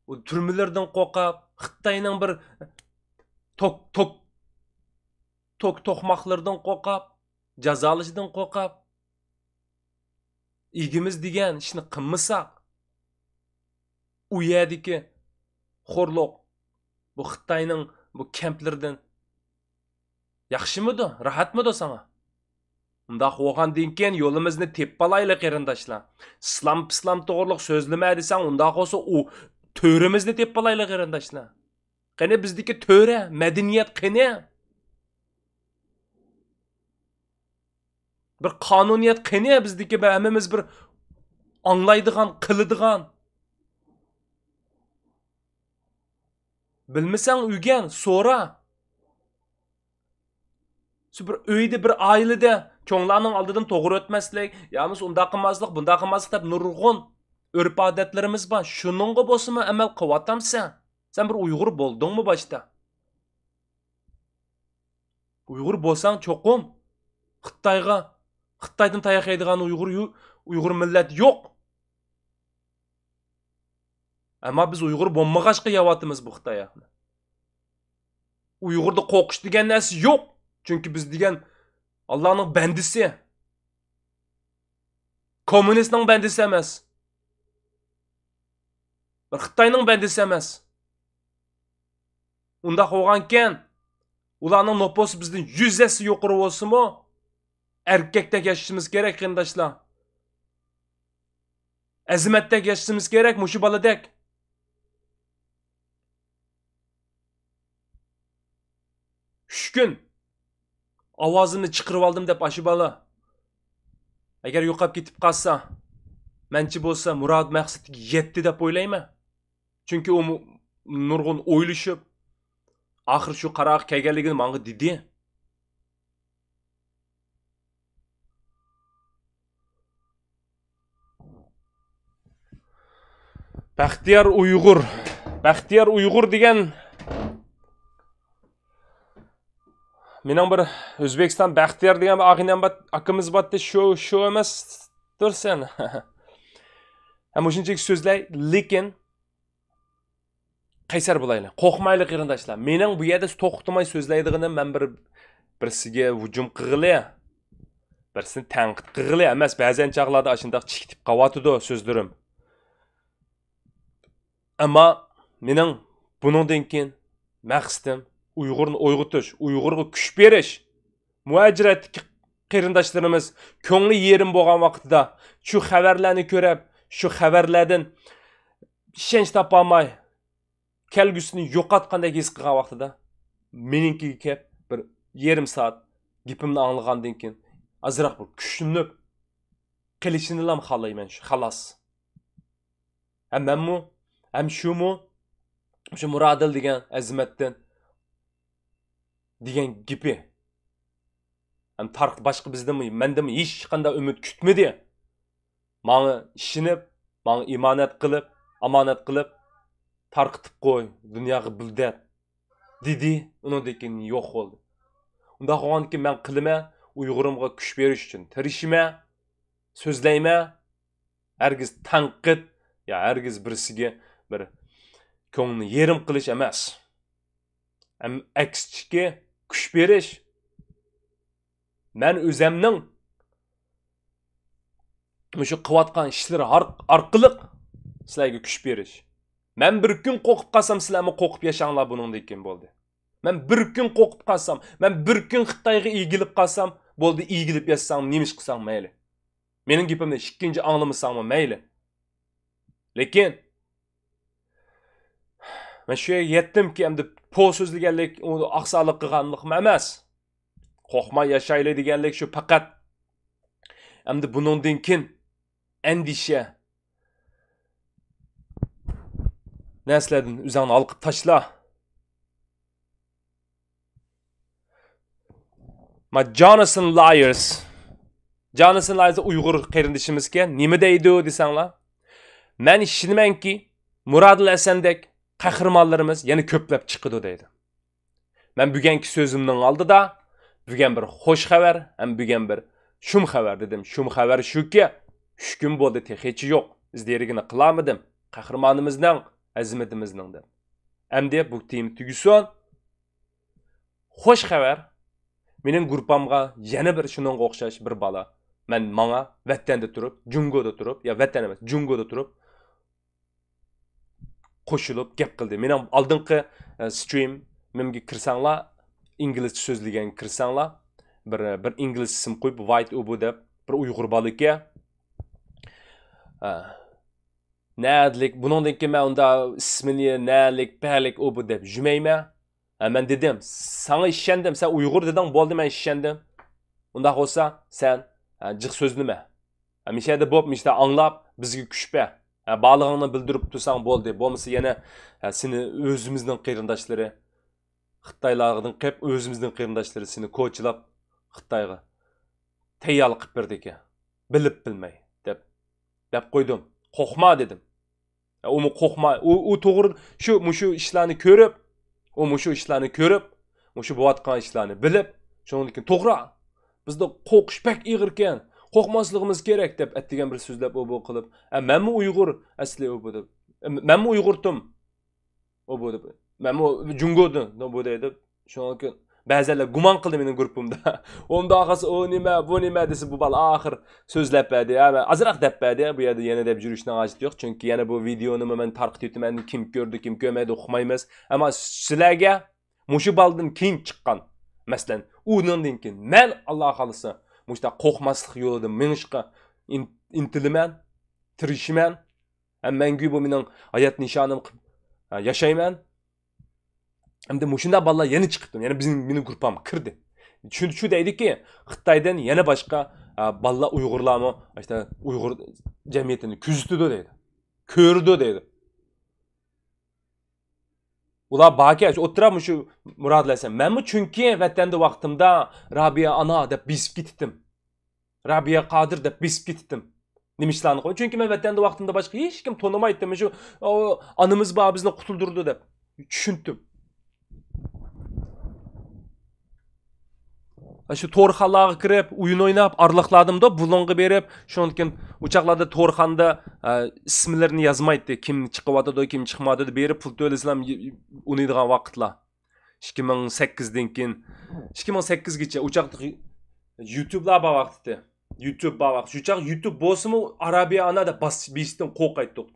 ئۇ تۈرمىلىرىدىن قورقۇپ، خىتاينىڭ بىر توك، توك، توك توقماقلىرىدىن قورقۇپ، جازالىشىدىن قورقۇپ، ئىگىمىز دېگەن ئىشنى قىلمىساق، ئۇ يەردىكى خورلۇق، بۇ خىتاينىڭ بۇ كەمپلىرىدىن ياخشىمىدۇ، راھەتمىدۇ ساڭا؟ ئۇنداق بولغاندىن كېيىن يولىمىزنى تېپىپ ئالايلى، قېرىنداشلار. ئىسلام پىسلام توغرۇلۇق سۆزلىمە دېسەڭ، ئۇنداق بولسا ئۇ تۆرىمىزنى تېپىپ ئالايلى، قېرىنداشلار. قېنى بىزدىكى تۆرە، مەدەنىيەت قېنى؟ بىر قانۇنىيەت قېنى بىزدىكى؟ بىر ھەممىمىز بىر ئاڭلايدىغان، قىلىدىغان. بىلمىسەڭ ئۆگەن، سورا. شۇ بىر ئۆيدە، بىر ئائىلىدە چوڭلارنىڭ ئالدىدىن توغرا ئۆتمەسلىك، يا بولمىسا ئۇنداق قىلماسلىق، بۇنداق قىلماسلىق دەپ نۇرغۇن ئۆرپ-ئادەتلىرىمىز بار. شۇنىڭغا بولسىمۇ ئەمەل قىلىۋاتامسەن؟ سەن بىر ئۇيغۇر بولدۇڭمۇ باشتا؟ ئۇيغۇر بولساڭ چوقۇم خىتايغا، خىتايدىن تاياق يەيدىغان ئۇيغۇر يۇ-، ئۇيغۇر مىللەت يوق. ئەمما بىز ئۇيغۇر بولمىغاچقا يەۋاتىمىز بۇ خىتاي ھەقنى. ئۇيغۇردا قورقۇش دېگەن نەرسە يوق. چۈنكى بىز دېگەن ئاللانىڭ بەندىسى. كوممۇنىستنىڭ بەندىسى ئەمەس. بىر خىتاينىڭ بەندىسى ئەمەس. ئۇنداق بولغانكەن، ئۇلارنىڭ نوپۇسى بىزدىن يۈز ھەسسە يۇقىرى بولسىمۇ، ئەركەكتەك ياشىشىمىز كېرەك، قېرىنداشلار. ئەزىمەتتەك ياشىشىمىز كېرەك، مۇشۇ بالىدەك. ئۈچ كۈن ئاۋازىمنى چىقىرىۋالدىم دەپ ئاشۇ بالا ئەگەر يوقاپ كېتىپ قالسا، مەنچە بولسا مۇراد مەقسىتىگە يەتتى دەپ ئويلايمەن. چۈنكى ئۇ مۇ-، نۇرغۇن ئويلىشىپ، ئاخىر شۇ قارارغا كەلگەنلىكىنى ماڭا دېدى. بەختىيار ئۇيغۇر. بەختىيار ئۇيغۇر دېگەن مېنىڭ بىر ئۆزبېكىستان بەختىيار دېگەن بىر ئاغىنەم بار، ئاكىمىز بارتتى، شۇ، شۇ ئەمەستۇر سەن؟ ھە، مۇشۇنچىلىك سۆزلەي، لېكىن قەيسەر بولايلى، قورقمايلى قېرىنداشلار. مېنىڭ بۇ يەردە توختىماي سۆزلەيدىغىنىم مەن بىر، بىرسىگە ھۇجۇم قىلغىلى، بىرسىنى تەنقىد قىلغىلى ئەمەس، بەزەن چاغلاردا ئاشۇنداق چىكىتىپ قاۋاتىدۇ سۆزلىرىم. ئەمما مېنىڭ بۇنىڭدىن كېيىن مەقسىتىم ئۇيغۇرنى ئويغىتىش، ئۇيغۇرغا كۈچ بېرىش. مۇھاجىرەتتىكى قېرىنداشلىرىمىز كۆڭلى يېرىم بولغان ۋاقتىدا، شۇ خەۋەرلەرنى كۆرۈپ، شۇ خەۋەرلەردىن ئىشەنچ تاپالماي، كەلگۈسىنى يوقاتقاندەك ھېس قىلغان ۋاقتىدا، مېنىڭكىگە كەپ، بىر يېرىم سائەت گېپىمنى ئاڭلىغاندىن كېيىن، ئازراق بىر كۈچلىنىپ قېلىشىنىلا خالايمەن، شۇ، خالاس. ھەم مەنمۇ، ھەم شۇمۇ، شۇ مۇرادىل دېگەن ئەزىمەتتىن دېگەن گېپى. ھەم تارىختا باشقا بىزدىنمۇ، مەندىنمۇ ھېچقانداق ئۈمىد كۈتمىدى. ماڭا ئىشىنىپ، ماڭا ئىمانەت قىلىپ، ئامانەت قىلىپ، تارقىتىپ قوي، دۇنياغا بىل دەپ دېدى. ئۇنىڭدىن كېيىن يوق بولدى. ئۇنداق بولغاندىكىن مەن قىلىمەن، ئۇيغۇرۇمغا كۈچ بېرىش ئۈچۈن تىرىشىمەن، سۆزلەيمەن. ھەرگىز تەنقىد يا ھەرگىز بىرسىگە بىر كۆڭلىنى يېرىم قىلىش ئەمەس. ئەم-، ئەكسىچىكى كۈچ بېرىش. مەن ئۆزەمنىڭ مۇشۇ قىلىۋاتقان ئىشلىرى ئار-، ئارقىلىق سىلەرگە كۈچ بېرىش. مەن بىر كۈن قورقۇپ قالسام، سىلەرمۇ قورقۇپ ياشاڭلار بۇنىڭدىن كېيىن، بولدى. مەن بىر كۈن قورقۇپ قالسام، مەن بىر كۈن خىتايغا ئىگىلىپ قالسام، بولدى، ئىگىلىپ ياشىساڭ، نېمە ئىش قىلساڭ مەيلى. مېنىڭ گېپىمنى ئىككىنچى ئاڭلىمىساڭمۇ مەيلى. لېكىن مەن شۇ يەرگە يەتتىمكى، ئەمدى پو سۆزلىگەنلىك، ئۇ ئاقساقلىق قىلغانلىقمۇ ئەمەس. قورقماي ياشايلى دېگەنلىك شۇ پەقەت. ئەمدى بۇنىڭدىن كېيىن ئەندىشە نەرسىلەردىن ئۆزۈڭنى ھالقىپ تاشلا. ما جوناثان لايرس. جوناثان لايرس ئۇيغۇر قېرىندىشىمىزكەن. نېمە دەيدۇ دېسەڭلار، مەن ئىشىنىمەنكى، مۇرادىل ھەسەندەك قەھرىمانلىرىمىز يەنە كۆپلەپ چىقىدۇ دەيدۇ. مەن بۈگۈنكى سۆزۈمنىڭ ئالدىدا بۈگۈن بىر خوش خەۋەر ھەم بۈگۈن بىر شۇم خەۋەر دېدىم. شۇم خەۋەر شۇكى، ئۈچ كۈن بولدى، تېخىچە يوق. ئىز دېرىكىنى قىلالمىدىم قەھرىمانىمىزنىڭ، ئەزىمىتىمىزنىڭ دەپ. ئەمدى بۇ تېما تۈگىسۇن. خوش خەۋەر. مېنىڭ گۇرۇپپامغا يەنە بىر شۇنىڭغا ئوخشاش بىر بالا. مەن ماڭا ۋەتەندە تۇرۇپ، جۇڭگودا تۇرۇپ، يا ۋەتەن ئەمەس، جۇڭگودا تۇرۇپ قوشۇلۇپ گەپ قىلدى. مېنىڭ ئالدىنقى، ئە، سترىمىمگە كىرسەڭلار، ئىنگلىزچە سۆزلىگەنگە كىرسەڭلار، بىر، بىر ئىنگلىز ئىسىم قويۇپ، ۋايت ئۇبۇ دەپ بىر ئۇيغۇر بالا ئىكەن. ئە، نەدىلىك، بۇنىڭدىن كېيىن مەن ئۇندا ئىسمىنى نەلىك، پەلىك، ئۇبۇ دەپ يۈرمەيمەن. ھە، مەن دېدىم، ساڭا ئىشەندىم، سەن ئۇيغۇر دېدىڭ، بولدى، مەن ئىشەندىم. ئۇنداق بولسا، سەن، ھە، جىق سۆزلىمە. ھە، مىشەدە بوپ، مىشەدە ئاڭلاپ، بىزگە كۈچ بەر. ھە، بارلىقىڭنى بىلدۈرۈپ تۇرساڭ بولدى. بولمىسا يەنە، ھە، سېنى ئۆزىمىزنىڭ قېرىنداشلىرى، خىتايلاردىن قېپ، ئۆزىمىزنىڭ قېرىنداشلىرى سېنى كوچىلاپ خىتايغا. تەييارلىق قىلىپ بېرىدىكەن. بىلىپ بىلمەي دەپ، دەپ قويدۇم. قورقما دېدىم. ئۇمۇ قورقما، ئۇ، ئۇ توغرا شۇ، مۇشۇ ئىشلارنى كۆرۈپ، ئۇ مۇشۇ ئىشلارنى كۆرۈپ، مۇشۇ بولۇۋاتقان ئىشلارنى بىلىپ، شۇنىڭدىن كېيىن توغرا، بىزدە قورقۇش بەك ئېغىركەن، قورقماسلىقىمىز كېرەك دەپ ئەتىگەن بىر سۆزلەپ ئۇ بۇ قىلىپ، ئە، مەنمۇ ئۇيغۇر ئەسلى ئۇ بۇ دەپ، ئە، مەنمۇ ئۇيغۇرتۇم. ئۇ بۇ دەپ، مەنمۇ جۇڭگودىن، ئۇ بۇ دەيدۇ. شۇنىڭ ئۈچۈن بەزەنلەر گۇمان قىلدى مېنىڭ گۇرۇپپامدا. ئۇنداق قىلسا ئۇ نېمە، بۇ نېمە دېسە، بۇ بالا ئاخىر سۆزلەپ بەردى. ھە، مەن ئازراق دەپ بەردى. بۇ يەردە يەنە دەپ يۈرۈشنىڭ ھاجىتى يوق. چۈنكى يەنە بۇ ۋىدېئونىمۇ مەن تارقىتىۋېتىمەن. كىم كۆردى، كىم كۆرمەيدۇ، ئۇقمايمىز. ئەمما سىلەرگە مۇشۇ بالىدىن كېيىن چىققان، مەسىلەن، ئۇنىڭدىن كېيىن مەن، ئاللا خالىسا، مۇشۇنداق قورقماسلىق يولىدا مېڭىشقا ئىن-، ئىنتىلىمەن، تىرىشىمەن. ھەم مەڭگۈ بۇ مېنىڭ ھايات نىشانىم قىلىپ، ھە، ياشايمەن. ئەمدى مۇشۇنداق بالىلار يەنە چىقىپتۇ. يەنە بىزنىڭ، مېنىڭ گۇرۇپپامغا كىردى. شۇ، شۇ دەيدىكى، خىتايدىن يەنە باشقا، ھە، بالىلار، ئۇيغۇرلارمۇ، ئاشتا ئۇيغۇر جەمئىيىتىنى كۆزىتىدۇ دەيدۇ. كۆرىدۇ دەيدۇ. ئۇلار باركەن، شۇ ئوتتۇرا مۇشۇ مۇرادىلەسەن. مەنمۇ چۈنكى ۋەتەندە ۋاقتىمدا رابىيە ئانا دەپ بېسىپ كېتىتتىم. رابىيە قادىر دەپ بېسىپ كېتىتتىم. نېمە ئىشلارنى قىلىپ؟ چۈنكى مەن ۋەتەندە ۋاقتىمدا باشقا ھېچكىم تونۇمايتتى. شۇ، ئو، ئانىمىز بار، بىزنى قۇتۇلدۇرىدۇ دەپ چۈشىنىتتىم. شۇ تورخانىلارغا كىرىپ، ئويۇن ئويناپ، ئارىلىقلاردىمۇ بۇلۇڭغا بېرىپ، شۇنىڭدىن كېيىن ئۇ چاغلاردا تورخانىدا، ئە، ئىسىملىرىنى يازمايتتى. كىم چىقىۋاتىدۇ، كىم چىقمايدۇ، بېرىپ پۇل تۆلىسىلا ئوينايدىغان ۋاقىتلار. ئىككى مىڭ سەككىزدىن كېيىن، ئىككى مىڭ سەككىزگىچە ئۇ چاغدا يۇتۇبلار بار ۋاقتىتى. يۇتۇب بار ۋاقىت. شۇ چاغ يۇتۇب بولسىمۇ، ئارابىيە ئانا دەپ باس-، بېسىشتىن قورقايتتۇق.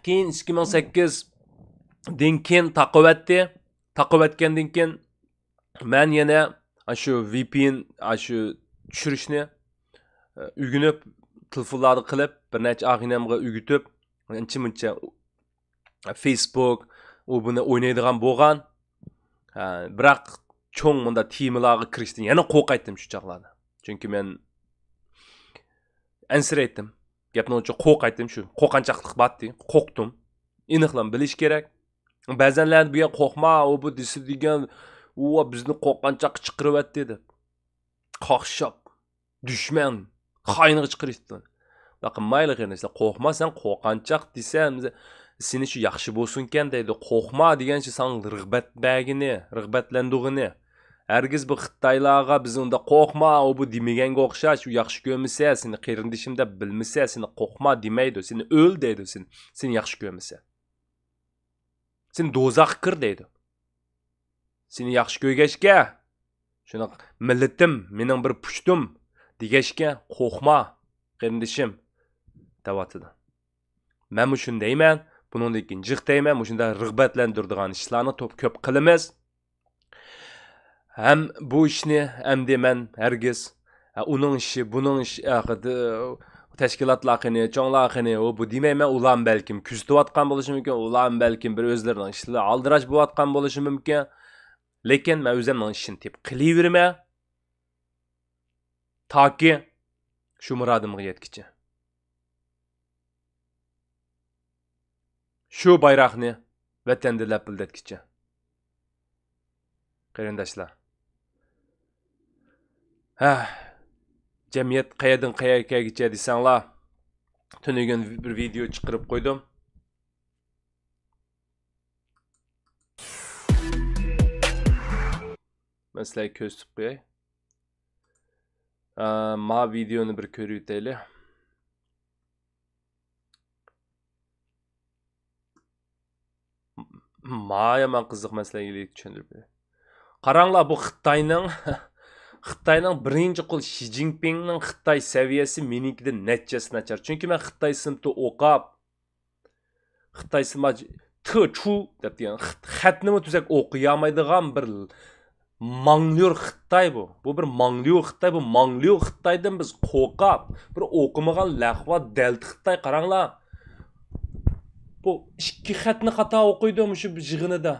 كېيىن ئىككى مىڭ سەككىزدىن كېيىن تاقىۋەتتى. تاقىۋەتكەندىن كېيىن مەن يەنە ئاشۇ ۋى پى ئېن، ئاشۇ چۈشۈرۈشنى، ئە، ئۆگىنىپ، تېلېفونلاردا قىلىپ، بىر نەچچە ئاغىنەمگە ئۆگىتىپ، ئانچە مۇنچە فېيسبۇك، ئۇ بۇنى ئوينايدىغان بولغان. ھە، بىراق چوڭ مۇنداق تېمىلارغا كىرىشتىن يەنە قورقايتتىم شۇ چاغلاردا. چۈنكى مەن ئەنسىرەيتتىم. گەپنىڭ ئۇچى قورقايتتىم شۇ. قورقۇنچاقلىق بارتتى. قورقتۇم. ئېنىقلا بىلىش كېرەك. بەزەنلەر بۇ يەر قورقما، ئۇ بۇ دېسە دېگەن، ئۇ بىزنى قورقۇنچاققا چىقىرىۋەتتى دەپ. قاقشاپ، دۈشمەن، خائىنغا چىقىرىشتى. بۇنداق قىلمايلى قېرىنداشلار، قورقما سەن، قورقۇنچاق دېسە، سېنى شۇ ياخشى بولسۇنكەن دەيدۇ. قورقما دېگەن شۇ ساڭا رىغبەت بەرگىنى، رىغبەتلەندۈرگىنى. ھەرگىز بۇ خىتايلارغا بىز ئۇنداق قورقما، ئۇ بۇ دېمىگەنگە ئوخشاش، ئۇ ياخشى كۆرمىسە، سېنى قېرىندىشىم دەپ بىلمىسە، سېنى قورقما دېمەيدۇ، سېنى ئۆل دەيدۇ، سېنى، سېنى ياخشى كۆرمىسە. سېنى دوزاخقا كىر دەيدۇ. سېنى ياخشى كۆرگەچكە، شۇنداق مىللىتىم، مېنىڭ بىر پۇشتۇم دېگەچكە، قورقما، قېرىندىشىم، دەۋاتىدۇ. مەنمۇ شۇنى دەيمەن، بۇنىڭدىن كېيىن جىق دەيمەن، مۇشۇنداق رىغبەتلەندۈرىدىغان ئىشلارنى توپ كۆپ قىلىمىز. ھەم بۇ ئىشنى ئەمدى مەن ھەرگىز، ھە، ئۇنىڭ ئىشى، بۇنىڭ ئىشى، ئە، قىدى-، تەشكىلاتلار قېنى، چوڭلار قېنى، ئۇ، بۇ دېمەيمەن، ئۇلارمۇ بەلكىم كۆزىتىۋاتقان بولۇشى مۇمكىن، ئۇلارمۇ بەلكىم بىر ئۆزلىرىنىڭ ئىشلىرى ئالدىراش بولۇۋاتقان بولۇشى مۇمكىن. لېكىن مەن ئۆزۈمنىڭ ئىشىنى تېپىپ قىلىۋېرىمەن. تاكى شۇ مۇرادىمغا يەتكىچە. شۇ بايراقنى ۋەتەندە لەپىلدەتكىچە. قېرىنداشلار. ھە، جەمئىيەت قەيەردىن قەيەرگە كەلگىچە دېسەڭلار، تۈنۈگۈن بىر ۋىدېئو چىقىرىپ قويدۇم. مەن سىلەرگە كۆرسىتىپ قوياي. ئە، ما ۋىدېئونى بىر كۆرۈۋېتەيلى. ما يامان قىزىق مەسىلە ئىلى چۈشەندۈرۈپ بېرەي. قاراڭلار، بۇ خىتاينىڭ، خىتاينىڭ بىرىنچى قۇل شى جىنپىڭنىڭ خىتاي سەۋىيەسى مېنىڭكىدىن نەچچە ھەسسە ناچار. چۈنكى مەن خىتاي سىنىپتا ئوقۇپ، خىتاي سىنىپتا تې چۇ دەپ دېگەن خىت-، خەتنىمۇ تۈزەك ئوقۇيالمايدىغان بىر ماڭليۇر خىتاي بۇ. بۇ بىر ماڭليۇر خىتاي، بۇ ماڭليۇر خىتايدىن بىز قورقاپ، بىر ئوقۇمىغان لەخۋا دەلتە خىتاي. قاراڭلار. بۇ ئىككى خەتنى خاتا ئوقۇيدۇ مۇشۇ بىر يىغىنىدا.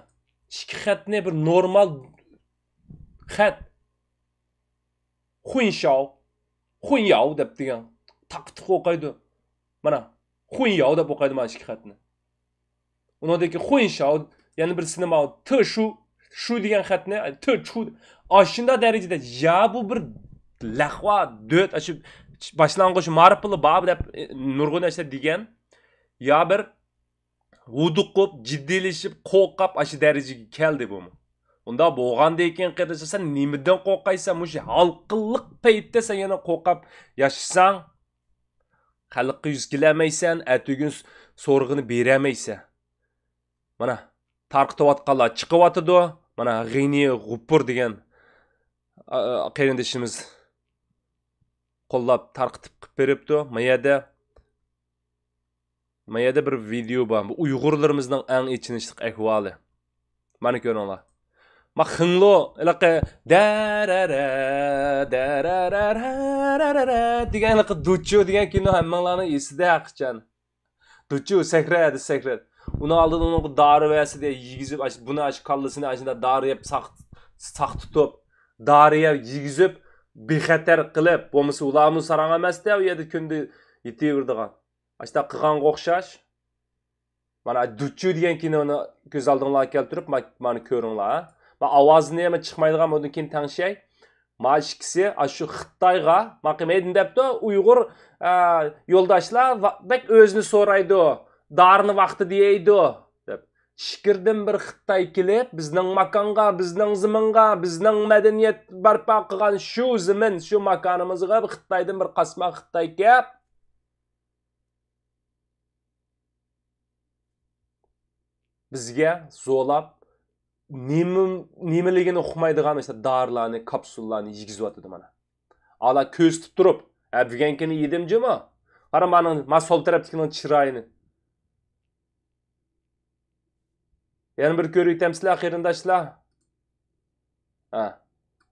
ئىككى خەتنى بىر نورمال خەت. خۇنشاۋ، خۇنياۋ دەپ دېگەن. تاقا تۇق ئوقايدۇ. مانا، خۇنياۋ دەپ ئوقايدۇ مانا ئىككى خەتنى. ئۇنىڭدىن كېيىن خۇنشاۋ، يەنە بىرسىنى ماۋۇ تې شۇ، شۇ دېگەن خەتنى، تۆ، چۇ، ئاشۇنداق دەرىجىدە، يا بۇ بىر لەخۋا، دۆت، ئاشۇ باشلانغۇچ مائارىپ پۇلى بار دەپ، نۇرغۇن نەرسە دېگەن، يا بىر ھودۇقۇپ، جىددىيلىشىپ، قورقۇپ، ئاشۇ دەرىجىگە كەلدى بۇمۇ. ئۇنداق بولغاندىن كېيىن، قېرىنداش، سەن نېمىدىن قورقايسەن؟ مۇشۇ ھالقىنلىق پەيتتە سەن يەنە قورقۇپ ياشىساڭ، خەلققە يۈز كېلەلمەيسەن، ئەتىگۈن سورىغىنى بېرەلمەيسەن. مانا، تارقىتىۋاتقانلار چىقىۋاتىدۇ. مانا، غېنى غۇپۇر دېگەن، ئا، ئا، قېرىندىشىمىز قوللاپ تارقىتىپ قىلىپ بېرىپتۇ. ما يەردە، ما يەردە بىر ۋىدېئو بار. بۇ ئۇيغۇرلىرىمىزنىڭ ئەڭ ئېچىنىشلىق ئەھۋالى. مانا كۆرۈڭلار. ما خېڭلو، ھېلىقى دەرەرە، دەرەرە دېگەن ھېلىقى دۇچۇ دېگەن كىنو ھەممىڭلارنىڭ ئېسىدە ھەقىچان. دۇچۇ، سەكرەت، سەكرەت. ئۇنىڭ ئالدىدا ئۇنىڭغا دارى ۋەسىدە يېگۈزۈپ، ئاش-، بۇنى ئاشۇ كاللىسىنى ئاشۇنداق دارى يەپ ساق-، ساق تۇتۇپ، دارى يەپ يېگۈزۈپ، بىخەتەر قىلىپ، بولمىسا ئۇلارمۇ ساراڭ ئەمەستە، ئۇ يەردە كۈندە يېتىۋېرىدىغان. ئاشۇنداق قىلغانغا ئوخشاش. مانا، دۇچۇ دېگەن كىنونى كۆز ئالدىڭلارغا كەلتۈرۈپ، ما-، مانا كۆرۈڭلار. ما ئاۋازىنى يەنە چىقمايدىغان، بۇندىن كېيىن تەڭشەي. ما ئىككىسى، ئاشۇ خىتايغا، ماقىم ئەيدىن دەپتۇ، ئۇيغۇر، ئە، يولداشلار ۋا-، بەك ئۆزىنى سورايدۇ، دارىنى ۋاقتىدا يەيدۇ، دەپ. ئىچكىرىدىن بىر خىتاي كېلىپ، بىزنىڭ ماكانغا، بىزنىڭ زېمىنغا، بىزنىڭ مەدەنىيەت بەرپا قىلغان شۇ زېمىن، شۇ ماكانىمىزغا خىتايدىن بىر قاسماق خىتاي كەپ، بىزگە زورلاپ، نېمە، نېمىلىكىنى ئۇقمايدىغان ئىشلار، دارىلارنى، كاپسۇللارنى يېگۈزۈۋاتىدۇ مانا. ئالا كۆرسىتىپ تۇرۇپ، ھە، بۈگۈنكىنى يېدىم جۇمۇ. قارا، مانا، ما سول تەرەپتىكىنىڭ چىرايىنى. يەنە بىر كۆرۈۋېتەمسىلەر، قېرىنداشلار؟ ھە.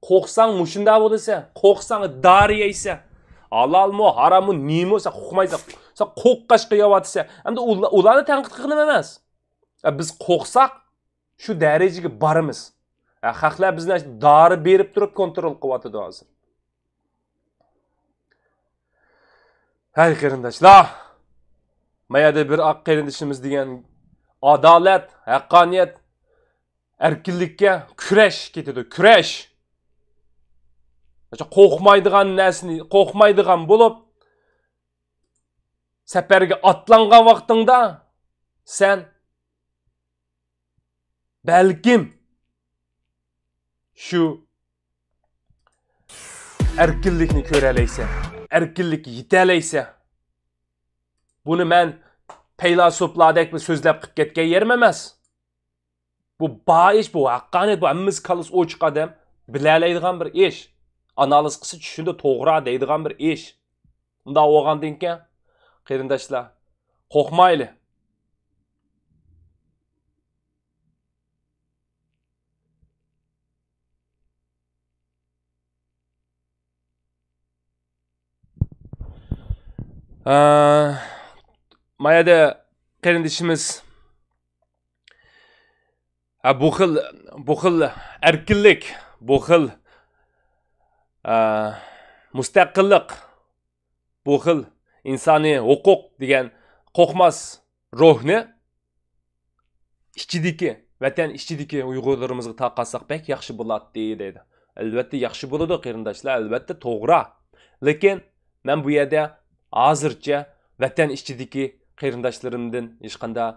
قورقساڭ مۇشۇنداق بولىسەن. قورقساڭ دارى يەيسەن. ھالالمۇ، ھاراممۇ، نېمىمۇ سەن قورقمايسەن. سەن قورققاچقا يەۋاتىسەن. ئەمدى ئۇلا-، ئۇلارنى تەنقىد قىلغىنىم ئەمەس. ئە، بىز قورقساق، شۇ دەرىجىگە بارىمىز. ئە، خەقلەر بىزنى دارى بېرىپ تۇرۇپ كونترول قىلىۋاتىدۇ ھازىر. ھەي قېرىنداشلار! ما يەردە بىر ئاق قېرىندىشىمىز دېگەن ئادالەت، ھەققانىيەت، ئەركىنلىككە كۈرەش كېتىدۇ، كۈرەش! قورقمايدىغان نەرسىنى، قورقمايدىغان بولۇپ، سەپەرگە ئاتلانغان ۋاقتىڭدا سەن بەلكىم شۇ ئەركىنلىكنى كۆرەلەيسەن، ئەركىنلىككە يېتەلەيسەن. بۇنى مەن پەيلاسوپلاردەك بىر سۆزلەپ قىلىپ كەتكەن يېرىم ئەمەس. بۇ بار ئىش، بۇ ھەققانىيەت، بۇ ھەممىسى كاللىسى ئوچۇق ئادەم بىلەلەيدىغان بىر ئىش. ئانالىز قىلسا چۈشىنىدۇ، توغرا دەيدىغان بىر ئىش. ئۇنداق بولغاندىن كېيىن، قېرىنداشلار، قورقمايلى. ئە، ما يەردە قېرىندىشىمىز، ھە، بۇ خىل، بۇ خىل ئەركىنلىك، بۇ خىل، ئە، مۇستەقىللىق، بۇ خىل ئىنسانىي ھوقۇق دېگەن قورقماس روھنى ئىچىدىكى، ۋەتەن ئىچىدىكى ئۇيغۇرلىرىمىزغا تارقاتساق بەك ياخشى بولاتتى دەيدۇ. ئەلۋەتتە ياخشى بولىدۇ قېرىنداشلار، ئەلۋەتتە توغرا. لېكىن مەن بۇ يەردە ھازىرچە ۋەتەن ئىچىدىكى قېرىنداشلىرىمدىن ھېچقانداق،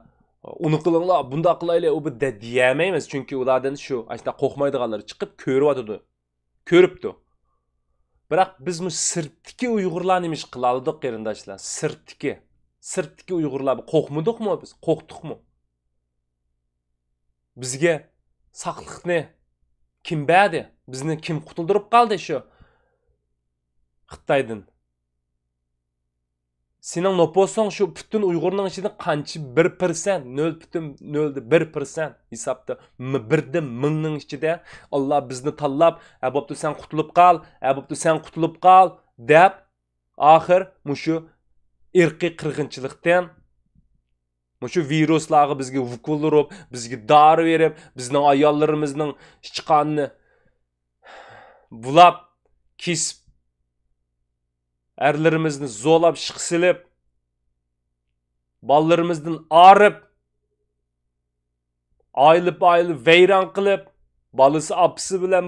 ئۇنى قىلىڭلار، بۇنداق قىلايلى، ئۇ بۇ دە-، دېيەلمەيمىز. چۈنكى ئۇلاردىن شۇ، ئاشۇنداق قورقمايدىغانلىرى چىقىپ كۆرۈۋاتىدۇ. كۆرۈپتۇ. بىراق بىز مۇشۇ سىرتتىكى ئۇيغۇرلار نېمە ئىش قىلالىدۇق، قېرىنداشلار؟ سىرتتىكى، سىرتتىكى ئۇيغۇرلار قورقمىدۇقمۇ بىز؟ قورقتۇقمۇ؟ بىزگە ساقلىقنى كىم بەردى؟ بىزنى كىم قۇتۇلدۇرۇپ قالدى شۇ خىتايدىن؟ سېنىڭ نوپۇسۇڭ شۇ پۈتۈن ئۇيغۇرنىڭ ئىچىدە قانچە؟ بىر پىرسەنت، نۆل پۈتۈن نۆل بىر پىرسەنت ھېسابتا، م-، بىردىن مىڭنىڭ ئىچىدە، ئاللا بىزنى تاللاپ، ھە بوپتۇ سەن قۇتۇلۇپ قال، ھە بوپتۇ سەن قۇتۇلۇپ قال دەپ، ئاخىر مۇشۇ ئىرقىي قىرغىنچىلىقتىن، مۇشۇ ۋىرۇسلارغا بىزگە ئوكۇل ئۇرۇپ، بىزگە دارى بېرىپ، بىزنىڭ ئاياللىرىمىزنىڭ ئىچقانىنى بۇلاپ، كېسىپ، ئەرلىرىمىزنى زورلاپ ئىشقا سېلىپ، بالىلىرىمىزدىن ئايرىپ، ئايلىپ-ئايلىپ ۋەيران قىلىپ، بالىسى ئاپىسى بىلەن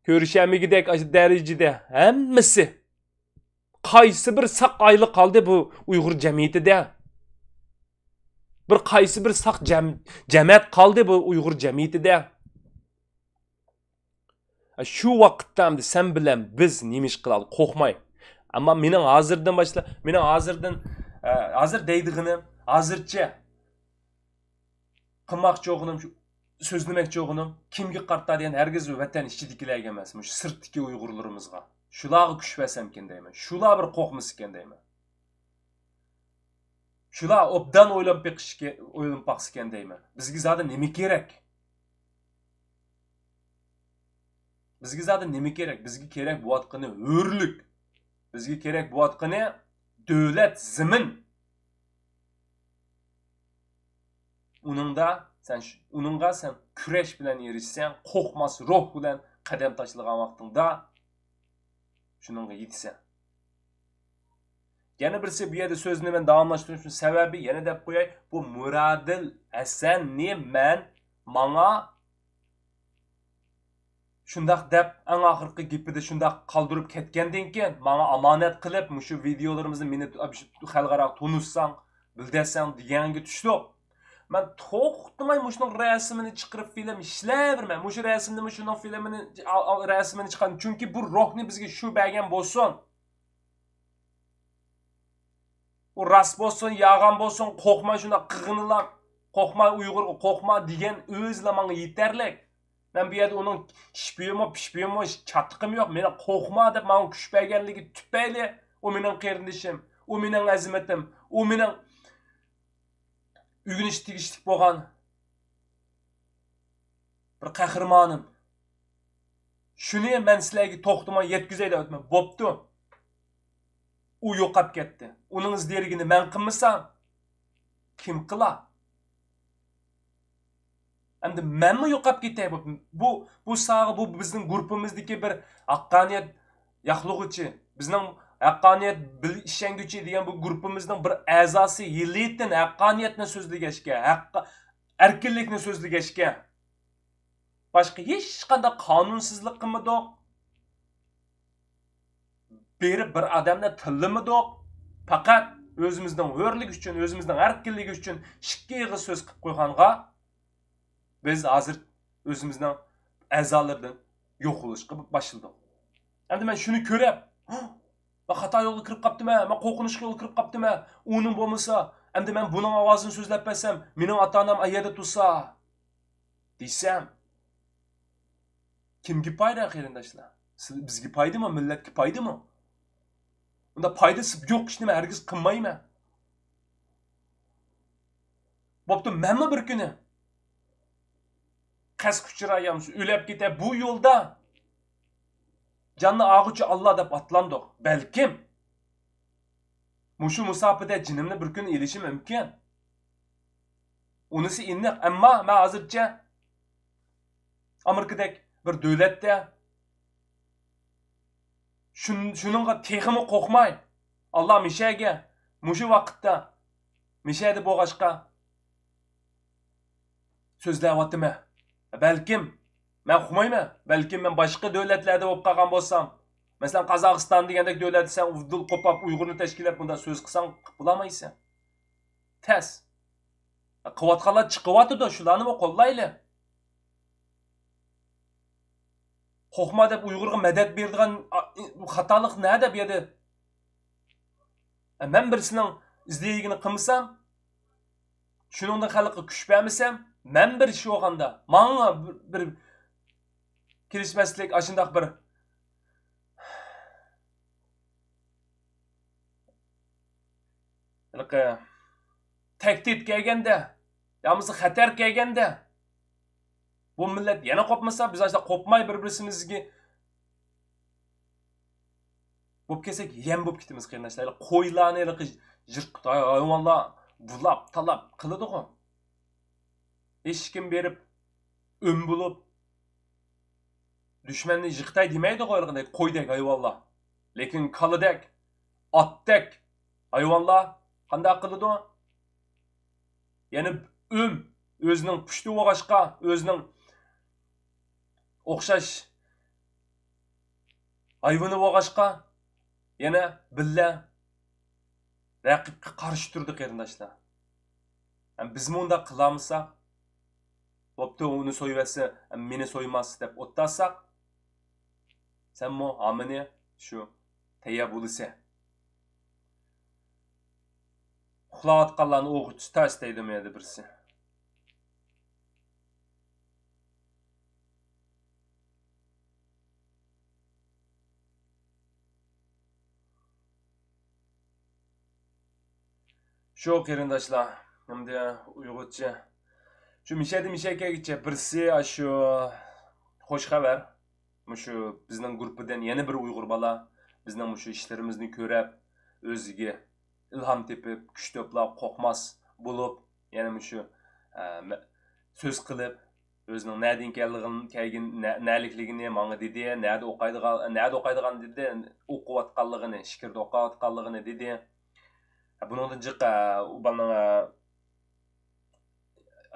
كۆرۈشەلمىگۈدەك ئاشۇ دەرىجىدە ھەممىسى. قايسى بىر ساق ئائىلە قالدى بۇ ئۇيغۇر جەمئىيىتىدە؟ بىر قايسى بىر ساق جەم-، جەمەت قالدى بۇ ئۇيغۇر جەمئىيىتىدە؟ شۇ ۋاقىتتا ئەمدى سەن بىلەن بىز نېمە ئىش قىلايلى؟ قورقماي. ئەمما مېنىڭ ھازىردىن باشلاپ، مېنىڭ ھازىردىن، ئە، ھازىر دەيدىغىنىم، ھازىرچە قىلماقچى بولغىنىم، شۇ سۆزلىمەكچى بولغىنىم، كىمگە قارىتا دېگەن ھەرگىز ۋەتەن ئىچىدىكىلەرگە ئەمەس، مۇشۇ سىرتتىكى ئۇيغۇرلىرىمىزغا. شۇلارغا كۈچ بەرسەمكىن دەيمەن. شۇلار بىر قورقمىسىكەن دەيمەن. شۇلار ئوبدان ئويلىنىپ بېقىشكە، ئويلىنىپ باقسىكەن دەيمەن. بىزگە زادى نېمە كېرەك؟ بىزگە زادى نېمە كېرەك؟ بىزگە كېرەك بولۇۋاتقىنى ھۆرلۈك. بىزگە كېرەك بولۇۋاتقىنى دۆلەت، زېمىن. ئۇنىڭدا سەن شۇ-، ئۇنىڭغا سەن كۈرەش بىلەن ئېرىشسەڭ، قورقماس روھ بىلەن قەدەم تاشلىغان ۋاقتىڭدا شۇنىڭغا يېتىسەن. يەنە بىرسى، بۇ يەردە سۆزنى مەن داۋاملاشتۇرۇشنىڭ سەۋەبى، يەنە دەپ قوياي، بۇ مۇرادىل ھەسەننى مەن، ماڭا شۇنداق دەپ، ئەڭ ئاخىرقى گېپىدە شۇنداق قالدۇرۇپ كەتكەندىن كېيىن، ماڭا ئامانەت قىلىپ، مۇشۇ ۋىدېئولىرىمىزنى مېنى خەلقئاراغا تونۇتساڭ، بىلدۈرسەڭ دېگەنگە چۈشتۇق. مەن توختىماي مۇشۇنىڭ رەسىمىنى چىقىرىپ، فىلىم ئىشلەۋېرىمەن. مۇشۇ رەسىمنى، مۇشۇنىڭ فىلىمىنى، ئا-، ئا-، رەسىمىنى چىقارىمەن. چۈنكى بۇ روھنى بىزگە شۇ بەرگەن بولسۇن. ئۇ راست بولسۇن، يالغان بولسۇن، قورقماي شۇنداق قىلغىنىلا، قورقما ئۇيغۇر، قورقما دېگەن ئۆزىلا ماڭا يېتەرلىك. مەن بۇ يەردە ئۇنىڭ شپىيونمۇ، پىشپىيونمۇ، ھېچ چاتىقىم يوق. مېنى قورقما دەپ ماڭا كۈچ بەرگەنلىكى تۈپەيلى ئۇ مېنىڭ قېرىندىشىم، ئۇ مېنىڭ ئەزىمىتىم، ئۇ مېنىڭ ئۆگىنىشكە تېگىشلىك بولغان بىر قەھرىمانىم. شۇنى مەن سىلەرگە توختىماي يەتكۈزەي دەۋاتىمەن. بوپتۇ. ئۇ يوقاپ كەتتى. ئۇنىڭ ئىز دېرىكىنى مەن قىلمىسام، كىم قىلا؟ ئەمدى مەنمۇ يوقاپ كېتەي. بۇ، بۇ، بۇ ساغا، بۇ بىزنىڭ گۇرۇپپىمىزدىكى بىر ھەققانىيەت ياقلىغۇچى، بىزنىڭ ھەققانىيەت بىل-، ئىشەنگۈچى دېگەن بۇ گۇرۇپپىمىزنىڭ بىر ئەزاسى ھېلىتىن ھەققانىيەتنى سۆزلىگەچكە، ھەققە-، ئەركىنلىكنى سۆزلىگەچكە، باشقا ھېچقانداق قانۇنسىزلىق قىلمىدۇق. بېرىپ بىر ئادەمنى تىللىمىدۇق. پەقەت ئۆزىمىزنىڭ ھۆرلۈكى ئۈچۈن، ئۆزىمىزنىڭ ئەركىنلىكى ئۈچۈن ئىككى ئېغىز سۆز قىلىپ قويغانغا، بىز ھازىر ئۆزىمىزنىڭ ئەزالىرىدىن يوقىلىشقا باشلىدۇق. ئەمدى مەن شۇنى كۆرۈپ، مەن خاتا يولغا كىرىپ قاپتىمەن، مەن قورقۇنچلۇق يولغا كىرىپ قاپتىمەن. ئۇنىڭ بولمىسا، ئەمدى مەن بۇنىڭ ئاۋازىنى سۆزلەپ بەرسەم، مېنىڭ ئاتا-ئانام ئەيەردە تۇرسا، دېسەم، كىمگە پايدا، قېرىنداشلار؟ سىز، بىزگە پايدىمۇ، مىللەتكە پايدىمۇ؟ ئۇنداق پايدىسى يوق ئىشنى مەن ھەرگىز قىلمايمەن. بوپتۇ، مەنمۇ بىر كۈنى قەستكە ئۇچرايمىز، ئۆلۈپ كېتە بۇ يولدا. جاننى ئالغۇچى ئاللا دەپ ئاتلاندۇق. بەلكىم مۇشۇ مۇساپىدە جېنىمنى بىر كۈن ئېلىشىم مۇمكىن. ئۇنىسى ئېنىق. ئەمما مەن ھازىرچە ئامېرىكىدەك بىر دۆلەتتە شۇن-، شۇنىڭغا تېخىمۇ قورقماي، ئاللا مىشەگە مۇشۇ ۋاقىتتا مىشەدە بولغاچقا سۆزلەۋاتىمەن. بەلكىم مەن ئۇقمايمەن. بەلكىم مەن باشقا دۆلەتلەردە بولۇپ قالغان بولسام، مەسىلەن، قازاقىستان دېگەندەك دۆلەتتە سەن ئۇدۇل قوپاپ ئۇيغۇرنى تەشكىللەپ بۇنداق سۆز قىلساڭ، قىلالمايسەن. تەس. قىلىۋاتقانلار چىقىۋاتىدۇ، شۇلارنىمۇ قوللايلى. قورقما دەپ ئۇيغۇرغا مەدەت بېرىدىغان، ئا، خاتالىق نەدە بۇ يەردە؟ مەن بىرسىنىڭ ئىزدەيدىغىنى قىلمىسام، شۇنىڭدىن خەلققە كۈچ بەرمىسەم، مەن بىر ئىش بولغاندا، ماڭا بىر، بىر كېلىشمەسلىك، ئاشۇنداق بىر ھېلىقى تەھدىت كەلگەندە، يا بولمىسا خەتەر كەلگەندە، بۇ مىللەت يەنە قوپمىسا، بىز ئاشۇنداق قوپماي بىر-بىرسىمىزگە بولۇپ كەتسەك، يەم بولۇپ كېتىمىز، قېرىنداشلار. ھېلىقى قويلارنى، ھېلىقى يىرتقۇچ ھايۋانلار بۇلاپ، تالاپ قىلىدىغۇ. ھېچكىم بېرىپ ئۆم بولۇپ، دۈشمەننى يىقىتاي دېمەيدىغۇ ھېلىقىدەك قويدەك ھايۋانلار. لېكىن كالىدەك، ئاتتەك ھايۋانلار قانداق قىلىدۇ؟ يەنە ئۆم، ئۆزىنىڭ پۇشتى بولغاچقا، ئۆزىنىڭ ئوخشاش ھايۋىنى بولغاچقا، يەنە بىللە رەقىبكە قارشى تۇردى، قېرىنداشلار. ھەم بىزمۇ ئۇنداق قىلالمىساق، بوپتۇ، ئۇنى سويۇۋەتسە، مېنى سويماس دەپ ئولتۇرساق، سەنمۇ ھامىنى شۇ تەييار بولىسەن. ئۇخلاۋاتقانلارنى ئويغىتىش تەس دەيدۇ مەيەردە بىرسى. شۇ قېرىنداشلار، ئەمدى ئۇيغۇرچە. شۇ مىشەدە مىشەگىچە بىرسى، ئاشۇ خوش خەۋەر. مۇشۇ بىزنىڭ گۇرۇپپىدىن يەنە بىر ئۇيغۇر بالا بىزنىڭ مۇشۇ ئىشلىرىمىزنى كۆرۈپ، ئۆزىگە ئىلھام تېپىپ، كۈچ توپلاپ، قورقماس بولۇپ، يەنە مۇشۇ، ئە، مە-، سۆز قىلىپ، ئۆزىنىڭ نەدىن كەلگىن-، كەلگىن-، نە-، نەلىكلىكىنى ماڭا دېدى، نەدە ئوقايدىغان، نەدە ئوقايدىغان دېدى، ئوقۇۋاتقانلىقىنى، ئىچكىرىدە ئوقۇۋاتقانلىقىنى دېدى. بۇنىڭدىن جىق، ئە، ئۇ بالىنىڭ، ئە،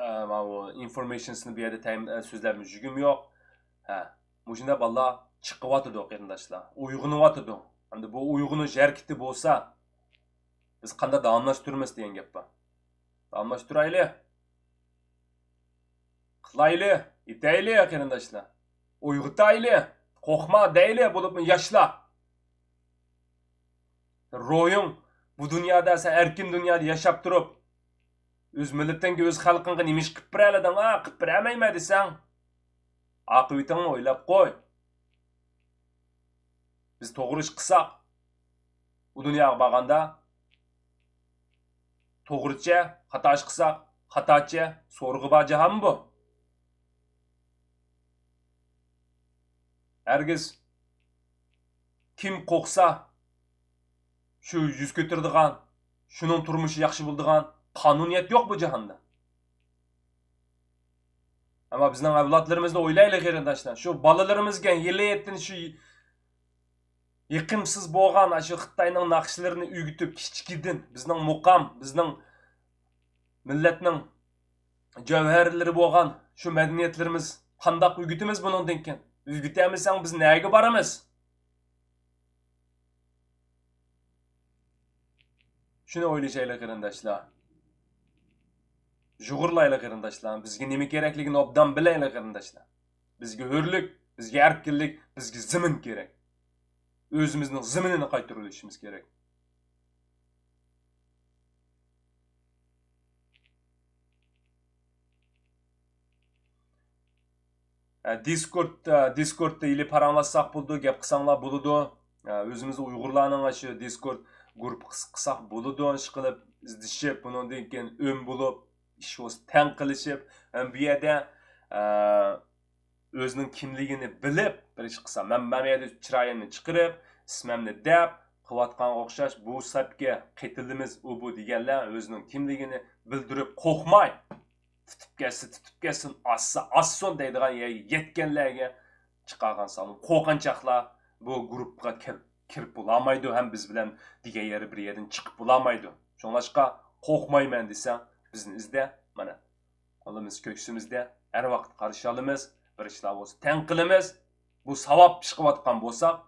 ئە، ماۋۇ ئىنفورمېيشنسىنى بۇ يەردە تەيىن-، ئە، سۆزلەپ يۈرگۈم يوق. ھە، مۇشۇنداق بالىلار چىقىۋاتىدۇ، قېرىنداشلار. ئويغىنىۋاتىدۇ. ئەمدى بۇ ئويغىنىش ھەرىكىتى بولسا، بىز قانداق داۋاملاشتۇرىمىز دېگەن گەپ بار. داۋاملاشتۇرايلى. قىلايلى، يېتەيلى، قېرىنداشلار. ئويغىتايلى، قورقما دەيلى، بولۇپمۇ ياشلار. روھۇڭ بۇ دۇنيادا، سەن ئەركىن دۇنيادا ياشاپ تۇرۇپ، ئۆز مىللىتىڭگە، ئۆز خەلقىڭگە نېمە ئىش قىلىپ بېرەلىدىڭ؟ ھە، قىلىپ بېرەلمەيمەن دېسەڭ، ئاقىۋىتىڭنى ئويلاپ قوي. بىز توغرا ئىش قىلساق، ئۇ دۇنياغا بارغاندا توغرىچە، خاتا ئىش قىلساق خاتاچە سورىقى بار جاھانمۇ بۇ؟ ھەرگىز كىم قورقسا، شۇ يۈز كۆتۈرىدىغان، شۇنىڭ تۇرمۇشى ياخشى بولىدىغان قانۇنىيەت يوق بۇ جاھاندا. ئەمما بىزنىڭ ئەۋلادلىرىمىزنى ئويلايلى، قېرىنداشلار. شۇ بالىلىرىمىزگە ھېلىتىن شۇ يېقىمسىز بولغان ئاشۇ خىتاينىڭ ناخشىلىرىنى ئۆگىتىپ، كىچىكىدىن بىزنىڭ مۇقام، بىزنىڭ مىللەتنىڭ جەۋھەرلىرى بولغان شۇ مەدەنىيەتلىرىمىز قانداق ئۆگىتىمىز بۇنىڭدىن كېيىن؟ ئۆگىتەلمىسەڭ بىز نەگە بارىمىز؟ شۇنى ئويلىشايلى قېرىنداشلار. يۇغۇرلايلى قېرىنداشلار. بىزگە نېمە كېرەكلىكىنى ئوبدان بىلەيلى قېرىنداشلار. بىزگە ھۆرلۈك، بىزگە ئەركىنلىك، بىزگە زېمىن كېرەك. ئۆزىمىزنىڭ زېمىنىنى قايتۇرۇۋېلىشىمىز كېرەك. ئە، دىسكورد، ئە، دىسكوردتا ئېلىپ پاراڭلاشساق بولىدۇ، گەپ قىلساڭلار بولىدۇ. ئە، ئۆزىمىزنىڭ ئۇيغۇرلارنىڭ ئاشۇ دىسكورد گۇرۇپپىسى قىلساق بولىدۇ. ئىشقىلىپ ئىزدىشىپ، بۇنىڭدىن كېيىن ئۈن بولۇپ، ئىش بولسا تەڭ قىلىشىپ، ھەم بۇ يەردە، ئە، ئۆزىنىڭ كىملىكىنى بىلىپ بىر ئىش قىلسا، مەن، مەن بۇ يەردە چىرايىمنى چىقىرىپ، ئىسمىمنى دەپ، قىلىۋاتقانغا ئوخشاش، بۇ سەپكە قېتىلىمىز، ئۇ بۇ دېگەنلەر ئۆزىنىڭ كىملىكىنى بىلدۈرۈپ قورقماي، تۇتۇپ كەتسە تۇتۇپ كەتسۇن، ئاسسا ئاسسۇن دەيدىغان يەرگە يەتكەنلەرگە چىقارغان سالام. قورقۇنچاقلار بۇ گۇرۇپپىغا كىر-، كىرىپ بولالمايدۇ ھەم بىز بىلەن دېگەن يەرى بىر يەردىن چىقىپ بولالمايدۇ. شۇڭلاشقا قورقمايمەن دېسەڭ، بىزنى ئىزدە، مانا، قولىمىز كۆكسىمىزدە، ھەر ۋاقىت قارشى ئالىمىز، بىر ئىشلار بولسا تەڭ قىلىمىز. بۇ ساۋاب ئىش قىلىۋاتقان بولساق،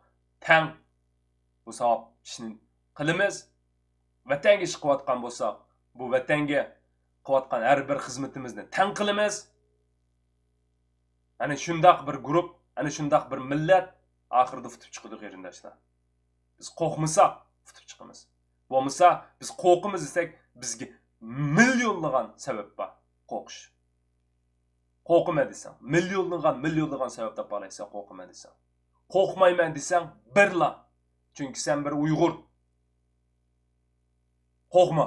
تەڭ بۇ ساۋاب ئىشنى قىلىمىز. ۋەتەنگە ئىش قىلىۋاتقان بولساق، بۇ ۋەتەنگە قىلىۋاتقان ھەر بىر خىزمىتىمىزنى تەڭ قىلىمىز. ئەنە شۇنداق بىر گۇرۇپ، ئەنە شۇنداق بىر مىللەت ئاخىرىدا ئۇتۇپ چىقىدۇ، قېرىنداشلار. بىز قورقمىساق، ئۇتۇپ چىقىمىز. بولمىسا، بىز قورقىمىز دېسەك، بىزگە مىليونلىغان سەۋەب بار قورقۇش. قورقىمەن دېسەڭ، مىليونلىغان، مىليونلىغان سەۋەب تاپالايسەن، قورقىمەن دېسەڭ. قورقمايمەن دېسەڭ، بىرلا. چۈنكى سەن بىر ئۇيغۇر. قورقما.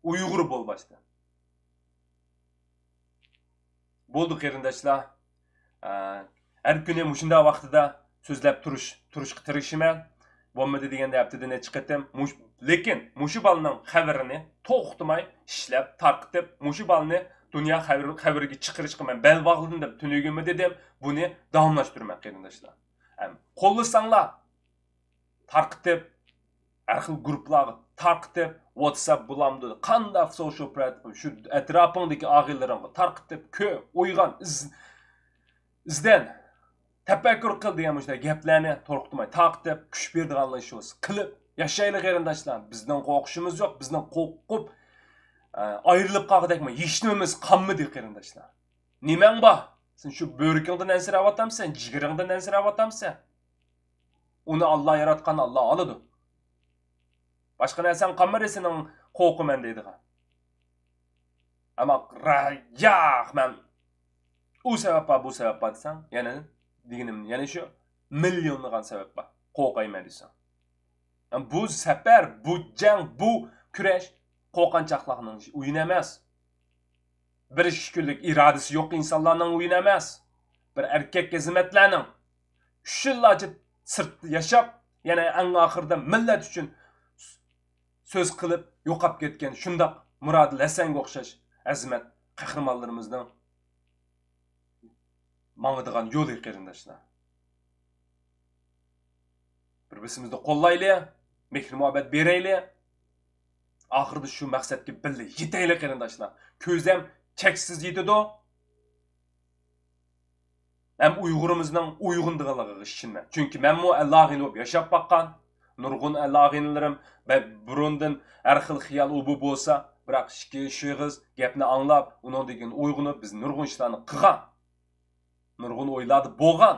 ئۇيغۇر بول باشتا. بولدى، قېرىنداشلار. ئە، ھەر كۈنى مۇشۇنداق ۋاقتىدا سۆزلەپ تۇرۇش، تۇرۇشقا تىرىشىمەن. بولمىدى دېگەندە ھەپتىدە نەچچە قېتىم. مۇش-، لېكىن مۇشۇ بالىنىڭ خەۋىرىنى توختىماي ئىشلەپ، تارقىتىپ، مۇشۇ بالىنى دۇنيا خەۋىرى، خەۋىرىگە چىقىرىشقا مەن بەل باغلىدىم دەپ تۈنۈگۈنمۇ دېدىم. بۇنى داۋاملاشتۇرىمەن، قېرىنداشلار. ھەم قوللىساڭلار، تارقىتىپ، ھەر خىل گۇرۇپپىلارغا تارقىتىپ، ۋاتساپ بولامدۇ، قانداق سوشىيال پلاتفورما، شۇ ئەتراپىڭدىكى ئاغىنىلىرىڭغا تارقىتىپ، كۆ-، ئويغان، ئىز-، ئىزدەن، تەپەككۇر قىل دېگەن مۇشۇنداق گەپلەرنى تولۇقتىماي تارقىتىپ، كۈچ بېرىدىغانلار شۇ قىلىپ ياشايلى قېرىنداشلار. بىزنىڭ قورقۇشىمىز يوق، بىزنىڭ قورقۇپ، ئە، ئايرىلىپ قالغۇدەكمۇ ھېچنېمىمىز قالمىدى قېرىنداشلار. نېمەڭ بار؟ سەن شۇ بۆرىكىڭدىن ئەنسىرەۋاتامسەن، جىگىرىڭدىن ئەنسىرەۋاتامسەن؟ ئۇنى ئاللا ياراتقان، ئاللا ئالىدۇ. باشقا نەرسەڭ قالمىدى سېنىڭ قورقىمەن دەيدىغان. ئەمما را-، ياق، مەن ئۇ سەۋەب بار، بۇ سەۋەب بار دېسەڭ، يەنە دېگىنىم يەنە شۇ، مىليونلىغان سەۋەب بار قورقايمەن دېسەڭ. بۇ سەپەر، بۇ جەڭ، بۇ كۈرەش قورقۇنچاقلارنىڭ ئويۇنى ئەمەس. بىر ئىككى كۈنلۈك ئىرادىسى يوق ئىنسانلارنىڭ ئويۇنى ئەمەس. بىر ئەركەك ئەزىمەتلەرنىڭ ئۈچ يىللارچە سىرتتا ياشاپ، يەنە ئەڭ ئاخىرىدا مىللەت ئۈچۈن سۆز قىلىپ يوقاپ كەتكەن شۇنداق مۇرادىل ھەسەنگە ئوخشاش ئەزىمەت قەھرىمانلىرىمىزنىڭ ماڭىدىغان يولى قېرىنداشلار. بىر-بىرسىمىزنى قوللايلى، مېھىر-مۇھەببەت بېرەيلى. ئاخىرىدا شۇ مەقسەتكە بىللە يېتەيلى قېرىنداشلار. كۆزەم چەكسىز يېتىدۇ. ھەم ئۇيغۇرىمىزنىڭ ئويغىنىدىغانلىقىغا ئىشىنىمەن. چۈنكى مەنمۇ ئەلاغىنى بولۇپ ياشاپ باققان. نۇرغۇن ئەلاغىنىلىرىم بە-، بۇرۇندىن ھەر خىل خىيال ئۇ بۇ بولسا، بىراق ئىككى ئۈچ ئېغىز گەپنى ئاڭلاپ، ئۇنىڭدىن كېيىن ئويغىنىپ، بىز نۇرغۇن ئىشلارنى قىلغان. نۇرغۇن ئويلاردا بولغان.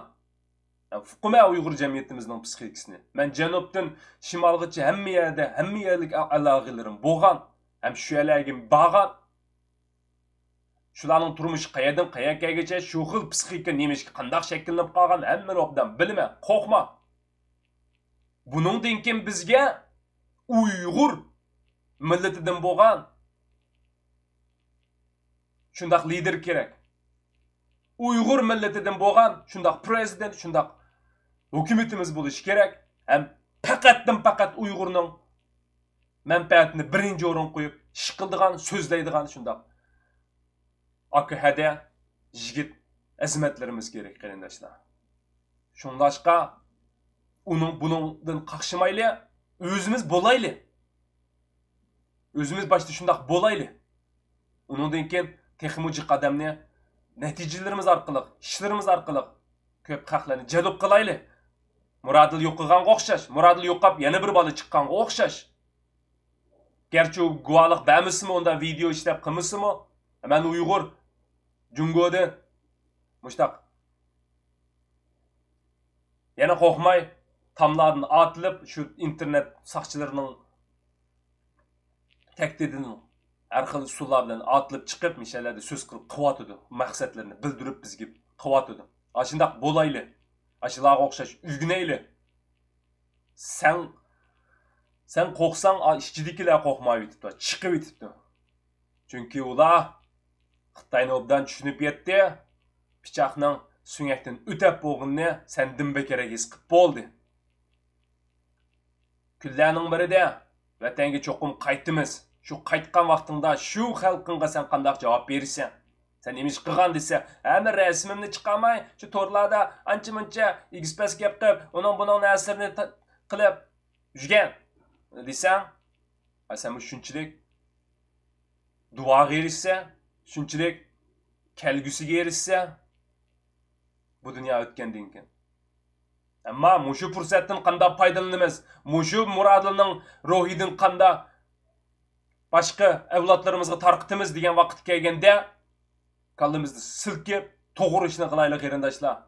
ئۇقىمەن ئۇيغۇر جەمئىيىتىمىزنىڭ پسىخىكىسىنى. مەن جەنۇبتىن شىمالغىچە ھەممە يەردە، ھەممە يەرلىك ئا-، ئالاقىلىرىم بولغان. ھەم شۇ يەرلەرگە بارغان. شۇلارنىڭ تۇرمۇشى قەيەردىن قەيەرگىچە، شۇ خىل پسىخىكا نېمىشقا قانداق شەكىللىنىپ قالغان، ھەممىنى ئوبدان بىلىمەن. قورقما. بۇنىڭدىن كېيىن بىزگە ئۇيغۇر مىللىتىدىن بولغان شۇنداق لىدېر كېرەك. ئۇيغۇر مىللىتىدىن بولغان شۇنداق پرېزىدېنت، شۇنداق ھۆكۈمىتىمىز بولۇشى كېرەك. ھەم پەقەتتىن پەقەت ئۇيغۇرنىڭ مەنپەئەتىنى بىرىنچى ئورۇنغا قويۇپ، ئىش قىلىدىغان، سۆزلەيدىغان شۇنداق ئاكا ھەدە، يىگىت، ئەزىمەتلىرىمىز كېرەك، قېرىنداشلار. شۇڭلاشقا، ئۇنىڭ، بۇنىڭدىن قاقشىمايلى، ئۆزىمىز بولايلى. ئۆزىمىز باشتا شۇنداق بولايلى. ئۇنىڭدىن كېيىن تېخىمۇ جىق ئادەمنى نەتىجىلىرىمىز ئارقىلىق، ئىشلىرىمىز ئارقىلىق كۆپ خەقلەرنى جەلپ قىلايلى. مۇرادىل يوقىغانغا ئوخشاش، مۇرادىل يوقاپ يەنە بىر بالا چىققانغا ئوخشاش. گەرچە ئۇ گۇۋاھلىق بەرمىسىمۇ، ئۇنداق ۋىدېئو ئىشلەپ قىلمىسىمۇ، مەن ئۇيغۇر، جۇڭگودىن مۇشتاق يەنە قورقماي، تاملاردىن ئاتىلىپ، شۇ ئىنتېرنېت ساقچىلىرىنىڭ تەھدىتىدىن ھەر خىل ئۇسۇللار بىلەن ئاتىلىپ چىقىپ، مۇشۇ يەرلەردە سۆز قىلىپ قىلىۋاتىدۇ. مەقسەتلىرىنى بىلدۈرۈپ بىزگە قىلىۋاتىدۇ. ئاشۇنداق بولايلى. ئاشۇلارغا ئوخشاش ئۆگىنەيلى. سەن، سەن قورقساڭ، ئا، ئىچىدىكىلەر قورقمايۋېتىپتۇ، چىقىۋېتىپتۇ. چۈنكى ئۇلار خىتاينى ئوبدان چۈشىنىپ يەتتى، پىچاقنىڭ سۆڭەكتىن ئۆتەپ بولغىنىنى سەندىن بەكرەك ھېس قىلىپ بولدى. كۈنلەرنىڭ بىرىدە ۋەتەنگە چوقۇم قايتىمىز. شۇ قايتقان ۋاقتىڭدا شۇ خەلقىڭغا سەن قانداق جاۋاب بېرىسەن؟ سەن نېمە ئىش قىلغان دېسە، ھە، مەن رەسىمىمنى چىقارماي، شۇ تورلاردا ئانچە-مۇنچە ئېگىز-پەس گەپ قىلىپ، ئۇنىڭ-بۇنىڭ نەرسىلىرىنى تا-، قىلىپ يۈرگەن دېسەڭ، ھە، سەن شۇنچىلىك دۇئاغا ئېرىشسە، شۇنچىلىك كەلگۈسىگە ئېرىشسە، بۇ دۇنيا ئۆتكەندىن كېيىن. ئەمما مۇشۇ پۇرسەتتىن قانداق پايدىلىنىمىز؟ مۇشۇ مۇرادىلنىڭ روھىدىن قانداق باشقا ئەۋلادلىرىمىزغا تارقىتىمىز دېگەن ۋاقىت كەلگەندە، كاللىمىزنى سىلكىپ، توغرا ئىشنى قىلايلى، قېرىنداشلار.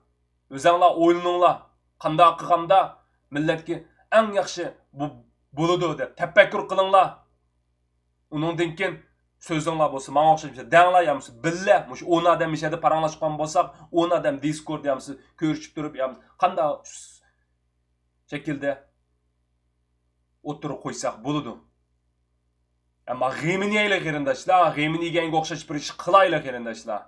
ئۆزەڭلار ئويلىنىڭلار، قانداق قىلغاندا مىللەتكە ئەڭ ياخشى بۇ-، بولىدۇ دەپ تەپەككۇر قىلىڭلار. ئۇنىڭدىن كېيىن سۆزۈڭلار بولسا ماڭا ئوخشاش دەڭلار، يا بولمىسا بىللە مۇشۇ ئون ئادەم مۇشۇ يەردە پاراڭلاشقان بولساق، ئون ئادەم دىسكورد يا بولمىسا كۆرۈشۈپ تۇرۇپ، يا بولمىسا قانداق شەكىلدە ئوتتۇرىغا قويساق بولىدۇ. ئەمما غېمىنى يەيلى قېرىنداشلار، غېمىنى يېگەنگە ئوخشاش بىر ئىش قىلايلى قېرىنداشلار.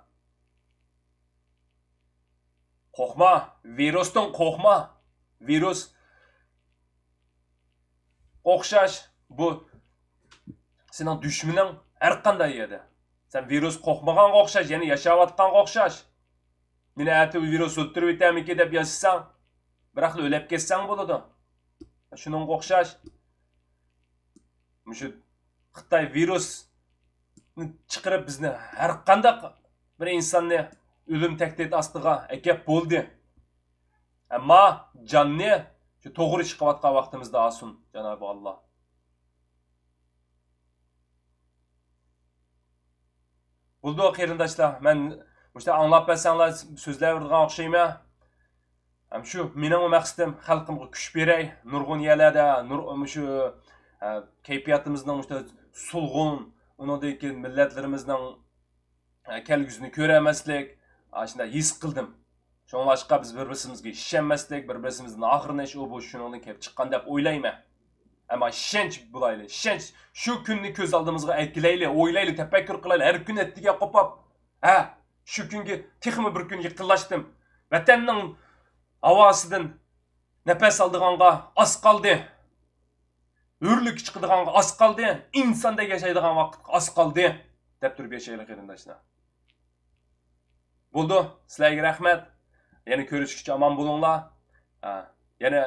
قورقما، ۋىرۇستىن قورقما. ۋىرۇس ئوخشاش، بۇ سېنىڭ دۈشمىنىڭ ھەر قانداق يەردە. سەن ۋىرۇس قورقمىغانغا ئوخشاش، يەنە ياشاۋاتقانغا ئوخشاش. مېنى ئەتە ۋىرۇس ئۆلتۈرۈۋېتەرمىكىن دەپ ياشىساڭ، بىراقلا ئۆلۈپ كەتسەڭ بولىدۇ. شۇنىڭغا ئوخشاش. مۇشۇ خىتاي ۋىرۇسنى چىقىرىپ، بىزنى ھەر قانداق بىر ئىنساننى ئۆلۈم تەھدىت ئاستىغا ئەكەپ بولدى. ئەمما جاننى شۇ توغرا ئىش قىلىۋاتقان ۋاقتىمىزدا ئالسۇن جانابى ئاللا. بولىدۇ قېرىنداشلار، مەن مۇشۇنداق ئاڭلاپ بەرسەڭلار سۆزلەۋېرىدىغان ئوخشايمەن. ھەم شۇ مېنىڭ مەقسىتىم خەلقىمگە كۈچ بېرەي، نۇرغۇن يەرلەردە نۇر، مۇشۇ، ئە، كەيپىياتىمىزنىڭ مۇشۇ سولغۇن، ئۇنىڭدىن كېيىن مىللەتلىرىمىزنىڭ، ئە، كەلگۈسىنى كۆرەلمەسلىك، ئاشۇنداق ھېس قىلدىم. شۇڭلاشقا بىز بىر-بىرسىمىزگە ئىشەنمەسلىك، بىر-بىرسىمىزدىن ئاغرىنىش، ئۇ بۇ شۇنىڭدىن كېلىپ چىققان دەپ ئويلايمەن. ئەمما ئىشەنچ بولايلى، ئىشەنچ. شۇ كۈننى كۆز ئالدىمىزغا ئەكېلەيلى، ئويلايلى، تەپەككۇر قىلايلى. ھەر كۈن ئەتىگە قوپاپ، ھە، شۇ كۈنگە تېخىمۇ بىر كۈن يېقىنلاشتىم. ۋەتەننىڭ ھاۋاسىدىن نەپەس ئالىدىغانغا ئاز قالدى. ھۆرلۈككە چىقىدىغانغا ئاز قالدى. ئىنساندەك ياشايدىغان ۋاقىتقا ئاز قالدى، دەپ تۇرۇپ ياشايلى قېرىنداشلار. بولدى، سىلەرگە رەھمەت. يەنە كۆرۈشكىچە ئامان بولۇڭلار. ھە، يەنە،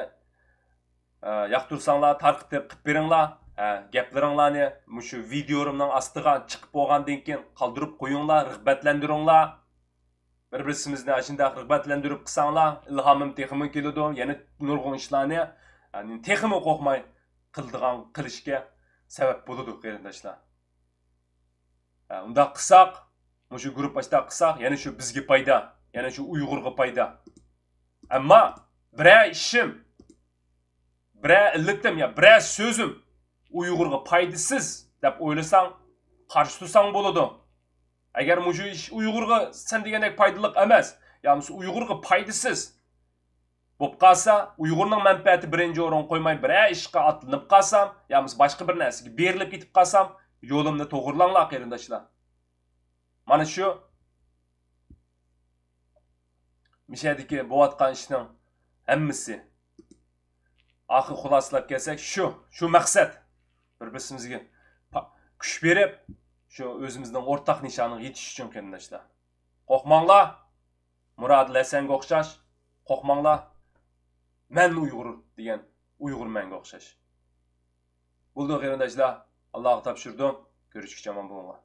ھە، ياقتۇرساڭلار، تارقىتىپ قىلىپ بېرىڭلار. ھە، گەپلىرىڭلارنى مۇشۇ ۋىدىيولىرىمنىڭ ئاستىغا چىقىپ بولغاندىن كېيىن قالدۇرۇپ قويۇڭلار، رىغبەتلەندۈرۈڭلار. بىر-بىرسىمىزنى ئاشۇنداق رىغبەتلەندۈرۈپ قىلساڭلار، ئىلھامىم تېخىمۇ كېلىدۇ. يەنە نۇرغۇن ئىشلارنى، يەنى تېخىمۇ قورقماي قىلىدىغان، قىلىشكە سەۋەب بولىدۇ، قېرىنداشلار. ھە، ئۇنداق قىلساق، مۇشۇ گۇرۇپپا ئاشۇنداق قىلساق، يەنە شۇ بىزگە پايدا، يەنە شۇ ئۇيغۇرغا پايدا. ئەمما بىرەر ئىشىم، بىرەر ئىللىتىم يا بىرەر سۆزۈم ئۇيغۇرغا پايدىسىز دەپ ئويلىساڭ، قارشى تۇرساڭ بولىدۇ. ئەگەر مۇشۇ ئىش ئۇيغۇرغا سەن دېگەندەك پايدىلىق ئەمەس، يا بولمىسا ئۇيغۇرغا پايدىسىز بولۇپ قالسا، ئۇيغۇرنىڭ مەنپەئەتى بىرىنچى ئورۇنغا قويماي، بىرەر ئىشقا ئاتلىنىپ قالسام، يا بولمىسا باشقا بىر نەرسىگە بېرىلىپ كېتىپ قالسام، يولۇمنى توغرىلاڭلار، قېرىنداشلار. مانا شۇ مىشەدىكى بولۇۋاتقان ئىشنىڭ ھەممىسى. ئاخىر خۇلاسىلاپ كەلسەك، شۇ، شۇ مەقسەت. بىر-بىرسىمىزگە پا-، كۈچ بېرىپ، شۇ ئۆزىمىزنىڭ ئورتاق نىشانىغا يېتىش ئۈچۈن، قېرىنداشلار. قورقماڭلار، مۇرادىل ھەسەنگە ئوخشاش. قورقماڭلار، مەن ئۇيغۇر دېگەن ئۇيغۇر مەنگە ئوخشاش. بولدى، قېرىنداشلار، ئاللاغا تاپشۇردۇم. كۆرۈشكىچە ئامان بولۇڭلار.